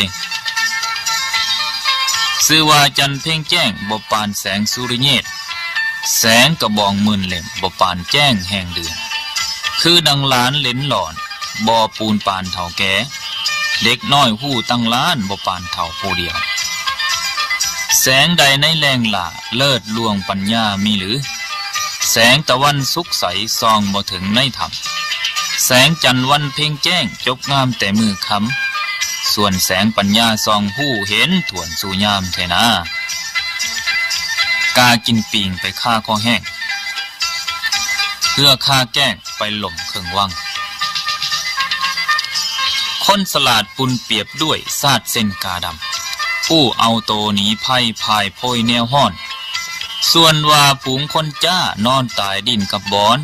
ຊື່ວ່າຈັນເພັງແຈ້ງ ບໍ່ປານແສງສຸລິເຍດ, ແສງກະບອງໝື່ນເຫຼັ້ມ ບໍ່ປານແຈ້ງແຮງເດືອນ. ຄືດັ່ງຫຼານເຫຼັນຫຼອນ ບໍ່ປູນປານເຖົ້າແກ່, ເດັກນ້ອຍຮູ້ຕັ້ງລ້ານ ບໍ່ປານເຖົ້າຜູ້ດຽວ. ແສງໃດໃນແຫຼ່ງຫຼ້າ ເລີດລ່ວງປັນຍາມີຫຼື? ແສງຕາວັນສຸກໃສ ສ່ອງບໍ່ເຖິງໃນຖ້ຳ, ແສງຈັນວັນເພັງແຈ້ງ ຈົບງາມແຕ່ມື້ຄ່ຳ, ສ່ວນແສງປັນຍາສ່ອງຮູ້ເຫັນຖ້ວນສູ່ຍາມແທ້ນາ. ກາກິນປີງໄປຄາຄໍແຫ້ງ, ເຮືອຄາແກ້ງໄປຫຼົ່ມເຄິ່ງວັງ. ຄົນສະຫຼາດປຸນປຽບດ້ວຍຊາດເຊັ່ນກາດຳ, ຜູ້ເອົາໂຕໜີໄພພາຍໂພຍແນວຮ້ອນ. ສ່ວນວ່າຝູງຄົນຈ້ານອນຕາຍດິ້ນກັບບອນ,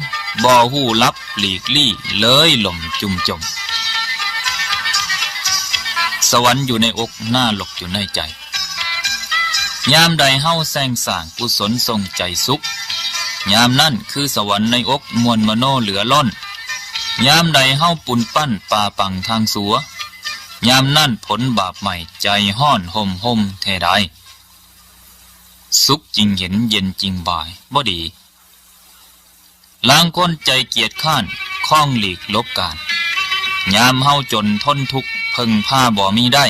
ບໍ່ຮູ້ຫຼັບຫຼີກລີ້ເລີຍຫຼົມຈຸ່ມຈົມ. ສະຫວັນຢູ່ໃນອົກ, ນະລົກຢູ່ໃນໃຈ. ຍາມໃດເຮົາແຊ່ງສ້າງກຸສົນຊົງໃຈສຸກ, ຍາມນັ້ນຄືສະຫວັນໃນອົກມ່ວນມະໂນເຫຼືອລົ້ນ. ຍາມໃດເຮົາປຸນປັ້ນປ່າປັງທາງຊົ່ວ, ຍາມນັ້ນຜົນບາບໃໝ່ໃຈຮ້ອນຫົ່ມຫົ່ມແທ້ດາຍ. ສຸກຈິງເຫັນເຢັນຈິງບາຍບໍ່ດີ. ລາງຄົນໃຈກຽດຄ້ານ ຄອງຫຼີກຫຼົບການ. ຍາມເຮົາຈົນທົນທຸກ ເພິ່ງພາບໍ່ມີໄດ້,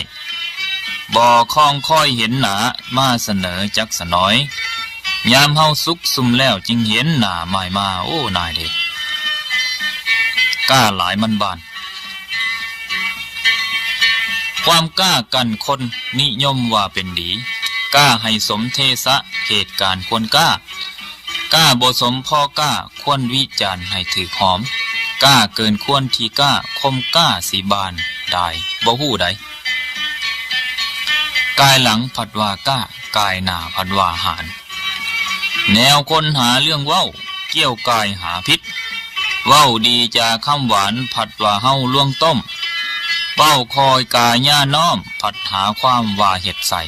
ບໍ່ຄອງຄອຍເຫັນໜ້າມາສະເໜີຈັກສະໜອຍ. ຍາມເຮົາສຸກຊຸ່ມແລ້ວ ຈຶ່ງເຫັນໜ້າໝາຍມາ ໂອ້ ນາຍເດ. ກ້າຫຼາຍມັນບານ. ຄວາມກ້າກັນຄົນນິຍົມວ່າເປັນດີ, ກ້າໃຫ້ສົມເທສະເຫດການຄວນກ້າ. ກ້າບໍ່ສົມພໍກ້າຄວນວິຈານໃຫ້ຖືກຫອມ, ກ້າເກີນຄວນທີ່ກ້າ ຄົມກ້າຊິບານດາຍບໍ່ຮູ້ໃດ. ກາຍຫຼັງພັດວ່າກ້າ, ກາຍໜ້າພັດວ່າຫານ. ແນວຄົນຫາເລື່ອງເວົ້າ, ກ່ຽວກ່າຍຫາພິດ. ເວົ້າດີຈາຄຳຫວານ ພັດວ່າເຮົາລວງຕົ້ມ. ເວົ້າຄ່ອຍກາຍານ້ອມ, ພັດຫາຄວາມວ່າເຮັດໃສ່.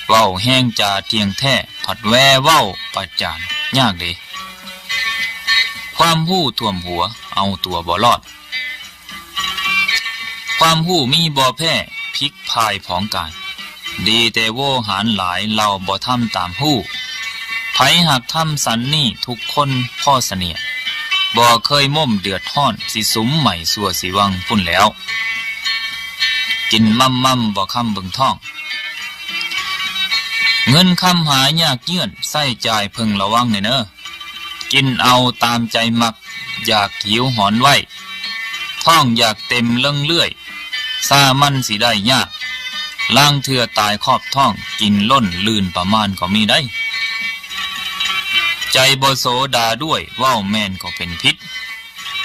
ເວົ້າແຮງຈາທ່ຽງແທ້, ພັດແວ່ເວົ້າປະຈານ. ຍາກເດ. ຄວາມຮູ້ຖ້ວມຫົວ ເອົາຕົວບໍ່ລອດ. ຄວາມຮູ້ມີບໍ່ແພ້ ພິກພາຍຜອງກາຍ. ດີແຕ່ໂວຫານຫຼາຍ ເລົ່າບໍ່ທຳຕາມຮູ້. ໃຜຫາກທຳສັນນີ້ ທຸກຄົນພໍສະໜຽດ. ບໍ່ເຄີຍມົ້ມເດືອດຮ້ອນ ຊິສຸມໄໝຊົ່ວຊິວັງພຸ້ນແລ້ວ. ກິນໝໍ້າໆ ບໍ່ຄຳເບິ່ງທ້ອງ. ເງິນຄຳຫາຍາກເຍືອນ ໃຊ້ຈ່າຍເພິ່ງລະວັງແດ່ເນີ. ກິນເອົາຕາມໃຈມັກ ຢາກຫິວຫອນໄວ ທ້ອງຢາກເຕັມເລິ່ງເລື່ອຍ ຊາມັນຊິໄດ້ຍາກ ລາງເທື່ອຕາຍຄອບທ້ອງ ກິນລົ້ນລື່ນປະມານກໍມີໄດ໋. ໃຈບໍ່ໂສດາດ້ວຍ ເວົ້າແມ່ນກໍເປັນຜິດ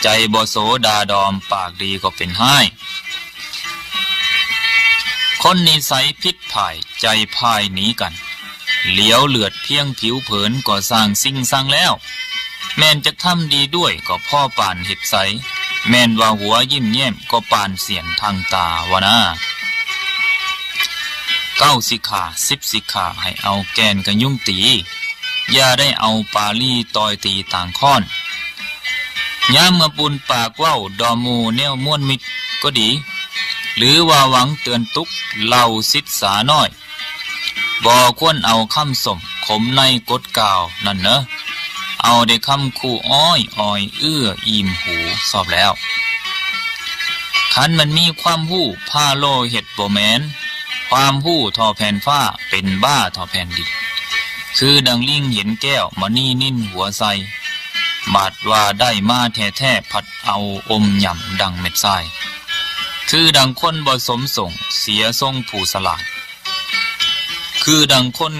ໃຈບໍ່ໂສດາດອມ ປາກດີກໍເປັນຮ້າຍ. ຄົນນິໄສຜິດພາຍ ໃຈພາຍໜີກັນ ຫຼຽວເລືອດພຽງຜິວເຜິນ ກໍສ້າງສິ່ງສ້າງແລ້ວ. ແມ່ນຈັກທຳດີດ້ວຍ ກໍພໍປານເຮັດໃສ ແມ່ນວ່າຫົວຍິ້ມແຍ້ມ ກໍປານສຽນທາງຕາວ່ານາ. ເກົ້າສິກຂາ ສິບສິກຂາ ໃຫ້ເອົາແກ່ນກະຍຸງຕີ ຢ່າໄດ້ເອົາປາລີຕ່ອຍຕີຕ່າງຄ້ອນ. ຍາມເມື່ອປຸນປາກເວົ້າ ດອມໝູ່ແນວມ່ວນມິດກໍດີ ຫຼືວ່າຫວັງເຕືອນຕຸກ ເຫຼົ່າສິດສານ້ອຍ ບໍ່ຄວນເອົາຄຳຊົມ ຂົມໃນກົດກ່າວນັ້ນເນີ ເອົາແຕ່ຄຳຂູ່ອ້ອຍ ອອຍເອື້ອອີ່ມຫູຊອບແລ້ວ. ຄັນມັນມີຄວາມຮູ້ ພາໂລເຮັດບໍ່ແມ່ນ ຄວາມຮູ້ທໍ່ແຜ່ນຟ້າ ເປັນບ້າທໍ່ແຜ່ນດິນ ຄືດັ່ງລິງເຫັນແກ້ວ ມະນີນິນຫົວໃສ່ ບາດວ່າໄດ້ມາແທ້ໆ ພັດເອົາອົມຫຍ້ຳດັ່ງເມັດຊາຍ ຄືດັ່ງຄົນບໍ່ສົມຊົງ ເສຍຊົງຜູ້ສະຫຼາດ ຄືດັ່ງຄົນ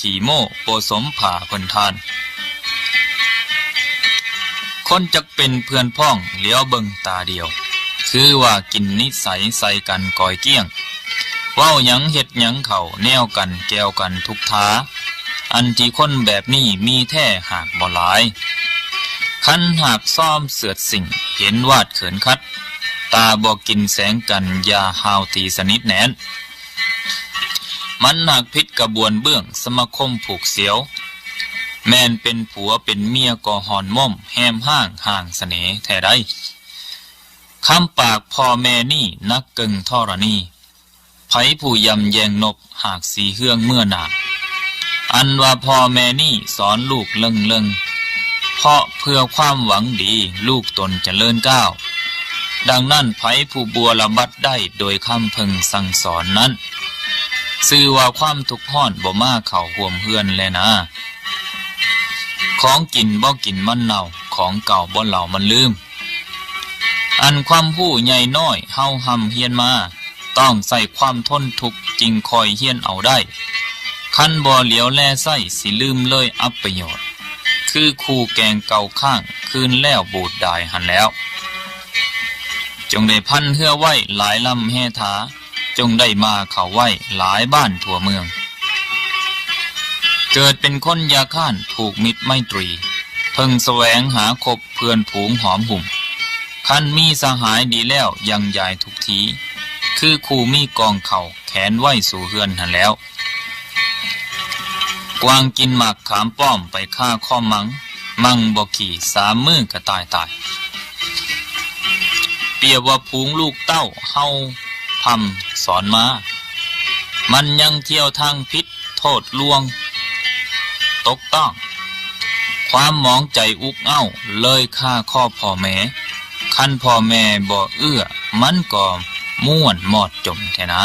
ຂີ້ໂມ້ ບໍ່ສົມຜ້າເພິ່ນທ່ານ. ຄົນຈັກເປັນເພື່ອນພ້ອງ ຫຼຽວເບິ່ງຕາດຽວ ຄືວ່າກິນນິໄສໃສ່ກັນກ່ອຍກ້ຽງ ເວົ້າຫຍັງເຮັດຫຍັງເຂົ້າແນວກັນແກ່ວກັນທຸກທ່າ. ອັນທີ່ຄົນແບບນີ້ມີແທ້ຫາກບໍ່ຫຼາຍ ຄັນຫາກຊອມເສືອດສິ່ງ ເຫັນວາດເຂີນຂັດ ຕາບໍ່ກິນແສງກັນ ຢ່າຫ້າວຕີສະໜິດແໜ້ນ. ມັນຫາກຜິດກະບວນເບື້ອງ ສະມາຄົມຜູກສຽວ ແມ່ນເປັນຜົວເປັນເມຍກໍຮ່ອນມົ້ມ ແຮມຮ້າງຫ້າງສະເໜແທ້ໃດ. ຄຳປາກພໍ່ແມ່ນີ້ ໜັກເກິ່ງທໍລະນີ ໃຜຜູ້ຢຳແຍ່ງນົບ ຫາກສີເຮືອງເມື່ອໜາ. ອັນວ່າພໍ່ແມ່ນີ້ສອນລູກເລິ່ງໆ ເພາະເພື່ອຄວາມຫວັງດີ ລູກຕົນຈະເລີນກ້າວ. ດັ່ງນັ້ນ ໃຜຜູ້ບົວລະບັດໄດ້ໂດຍຄຳເພິ່ງສັ່ງສອນນັ້ນ ຊື່ວ່າຄວາມທຸກຮ້ອນບໍ່ມາເຂົ້າຮ່ວມເຮືອນແລນາ. ຂອງກິນບໍ່ກິນມັນເນົ່າ ຂອງເກົ່າບໍ່ເລົ່າມັນລືມ. ອັນຄວາມຮູ້ໃຫຍ່ນ້ອຍເຮົາຮ່ຳຮຽນມາ ຕ້ອງໃຊ້ຄວາມທົນທຸກຈຶ່ງຄ່ອຍຮຽນເອົາໄດ້. ຄັນບໍ່ຫຼຽວແລໃຊ້ ຊິລືມເລີຍອັບປະໂຫຍດ ຄືຄູ່ແກງເກົ່າຄ້າງ ຄືນແລ້ວບູດດາຍຫັ້ນແລ້ວ. ຈົ່ງໄດ້ພັນເຮືອໄວ້ຫຼາຍລຳແຮ່ຖາ ຈົ່ງໄດ້ມ້າເຂົ້າໄວ້ຫຼາຍບ້ານທົ່ວເມືອງ. ເກີດເປັນຄົນຢ່າຄ້ານຜູກມິດໄມຕີ ເພິ່ງສະແຫວງຫາຄົບເພື່ອນຝູງຫອມຫຸ້ມ. ຄັນມີສະຫາຍດີແລ້ວຍັງຢາຍທຸກທີ ຄືຄູ່ມີກອງເຂົ້າແຂນໄວ້ສູ່ເຮືອນຫັ້ນແລ້ວ. ກວາງກິນໝາກຂາມປ້ອມໄປຄາຄອມມັງ ມັງບໍ່ຂີ່ສາມມື້ກະຕາຍຕາຍ. ປຽບວ່າຝູງລູກເຕົ້າເຮົາພຳສອນມາ ມັນຍັງທ່ຽວທາງຜິດ ໂທດລວງຕົກຕ້ອງ. ຄວາມໝອງໃຈອຸກເອົ້າເລີຍຄາຄໍພໍ່ແມ່. ຄັນພໍ່ແມ່ບໍ່ເອື້ອ ມັນກໍມ້ວນມອດຈົມແທ້ນາ.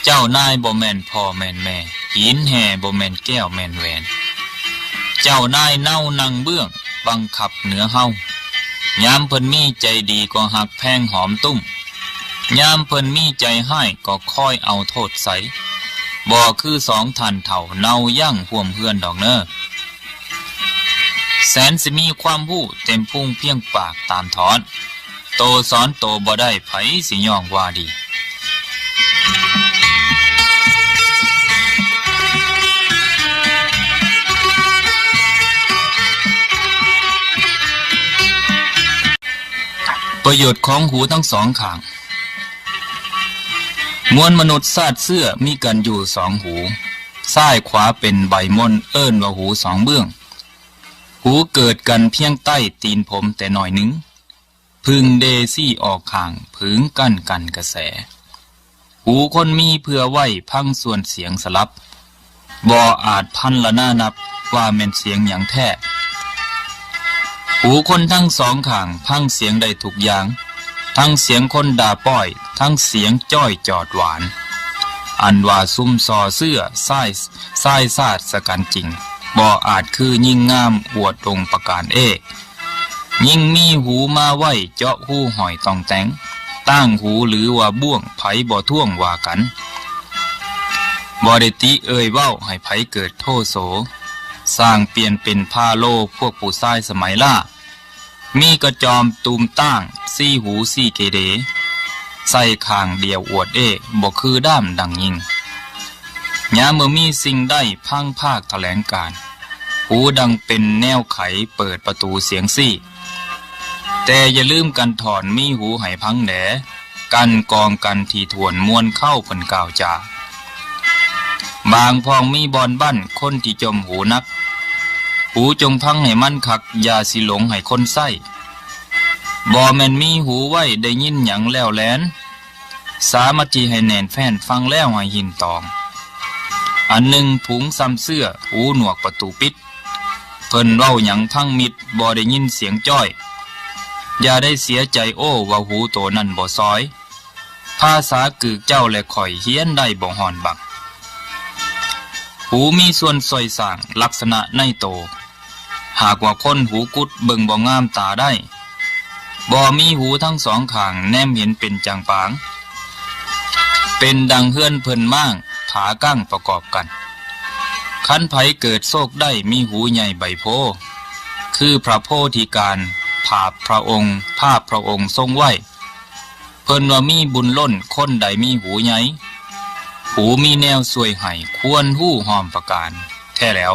ເຈົ້ານາຍບໍ່ແມ່ນພໍ່ແມ່ນແມ່ ຫີນແຮ່ບໍ່ແມ່ນແກ້ວແມ່ນແຫວນ. ເຈົ້ານາຍເນົານັ່ງເບື້ອງ ບັງຄັບເໜືອເຮົາ. ຍາມເພິ່ນມີໃຈດີກໍຮັກແພງຫອມຕຸ້ມ. ຍາມເພິ່ນມີໃຈຮ້າຍກໍຄອຍເອົາໂທດໃສ່. ບໍ່ຄືສອງທ່ານເຖົ້າເນົ່າຍັ້ງຮ່ວມເຮືອນດອກເນີ. ແສນຊິມີຄວາມຮູ້ເຕັມພຸງພຽງປາກຕາມຖອນ. ໂຕສອນໂຕບໍ່ໄດ້ ໃຜຊິຍ້ອງວ່າດີ? ປະໂຫຍດຂອງຫູທັງສອງຂ້າງ. ມວນມະນຸດຊາດເຊື້ອມີກັນຢູ່ສອງຫູ. ຊ້າຍຂວາເປັນໃບມົນ ເອີ້ນວ່າຫູສອງເບື້ອງ. ຫູເກີດກັນພຽງໃຕ້ຕີນຜົມແຕ່ນ້ອຍໜຶ່ງ, ເພິ່ງເດຊີອອກຂ້າງ ຜຶງກັ້ນກັນກະແສ. ຫູຄົນມີເພື່ອໄວ້ຟັງສ່ວນສຽງສະຫຼັບ, ບໍ່ອາດພັນລະນານັບວ່າແມ່ນສຽງຫຍັງແທ້. ຫູຄົນທັງສອງຂ້າງຟັງສຽງໄດ້ທຸກຢ່າງ, ທັງສຽງຄົນດ່າປ້ອຍ, ທັງສຽງຈ້ອຍຈອດຫວານ. ອັນວ່າຊຸມສໍ່ເຊື່ອ ຊາຍ ຊາຍຊາດສະກັນຈິງ, ບໍ່ອາດຄືຍິງງາມອວດອົງປະການເອ. ຍິ່ງມີຫູມາໄວ້ເຈາະຮູຫ້ອຍຕ່ອງແຕ່ງ, ຕ່າງຫູຫຼືວ່າບ້ວງ ໃຜບໍ່ທ້ວງວ່າກັນ. ບໍ່ໄດ້ຕິເອີ່ຍເວົ້າໃຫ້ໃຜເກີດໂທໂສ, ສ້າງປ່ຽນເປັນພາໂລພວກຜູ້ຊາຍສະໄໝລ້າ. ມີກະຈອມຕູມຕ່າງ ສີ່ຫູສີ່ເກເດ, ໃສ່ຂ້າງດຽວອວດເອ້ ບໍ່ຄືດ້າມດັ່ງຍິງ. ຍາມເມື່ອມີສິ່ງໃດພັງພາກຖະແຫຼງການ, ຫູດັ່ງເປັນແນວໄຂເປີດປະຕູສຽງຊີ້. ແຕ່ຢ່າລືມກັນຖອນມີຫູໃຫ້ພັງແດ່, ກັ່ນກອງກັນຖີ່ຖ້ວນມ່ວນເຄົ້າເພິ່ນກ່າວຈາ. ບາງພອງມີບ່ອນບັ້ນຄົນທີ່ຈົ່ມຫູໜັກ, ຫູຈົ່ງພັງໃຫ້ມັນຄັກ ຢ່າຊິຫຼົງໃຫ້ຄົນໃຊ້. ບໍ່ແມ່ນມີຫູໄວ້ໄດ້ຍິນຫຍັງແລ້ວແລ່ນ, ສາມາດທີ່ໃຫ້ແໜ້ນແຟ້ນ ຟັງແລ້ວໃຫ້ຫິ້ນຕອງ. ອັນໜຶ່ງຜຸງຊຳເຊື່ອ ຫູໜວກປະຕູປິດ, ເພິ່ນເວົ້າຫຍັງພັງມິດ ບໍ່ໄດ້ຍິນສຽງຈ້ອຍ. ຢ່າໄດ້ເສຍໃຈໂອ້ ວ່າຫູໂຕນັ້ນບໍ່ຊອຍ, ພາສາກືກເຈົ້າແລະຂ້ອຍຮຽນໄດ້ບໍ່ຮ້ອນບັກ. ຫູມີສ່ວນຊ່ອຍສ້າງລັກສະນະໃນໂຕ, ຫາກວ່າຄົນຫູກຸດເບິ່ງບໍ່ງາມຕາໄດ້, ບໍ່ມີຫູທັງສອງຂ້າງແນມເຫັນເປັນຈາງປາງ, ເປັນດັ່ງເຮືອນເພິ່ນມ້າງ ຜາກັ້ງປະກອບກັນ. ຄັນໃຜເກີດໂຊກໄດ້ມີຫູໃຫຍ່ໃບໂພ, ຄືພະໂພທິການ ພາບພະອົງ ພາບພະອົງຊົງໄວ້. ເພິ່ນວ່າມີບຸນລົ້ນ ຄົນໃດມີຫູໃຫຍ່, ຫູມີແນວຊ່ວຍໃຫ້ ຄວນຮູ້ຫ້ອມປະການແທ້ແລ້ວ.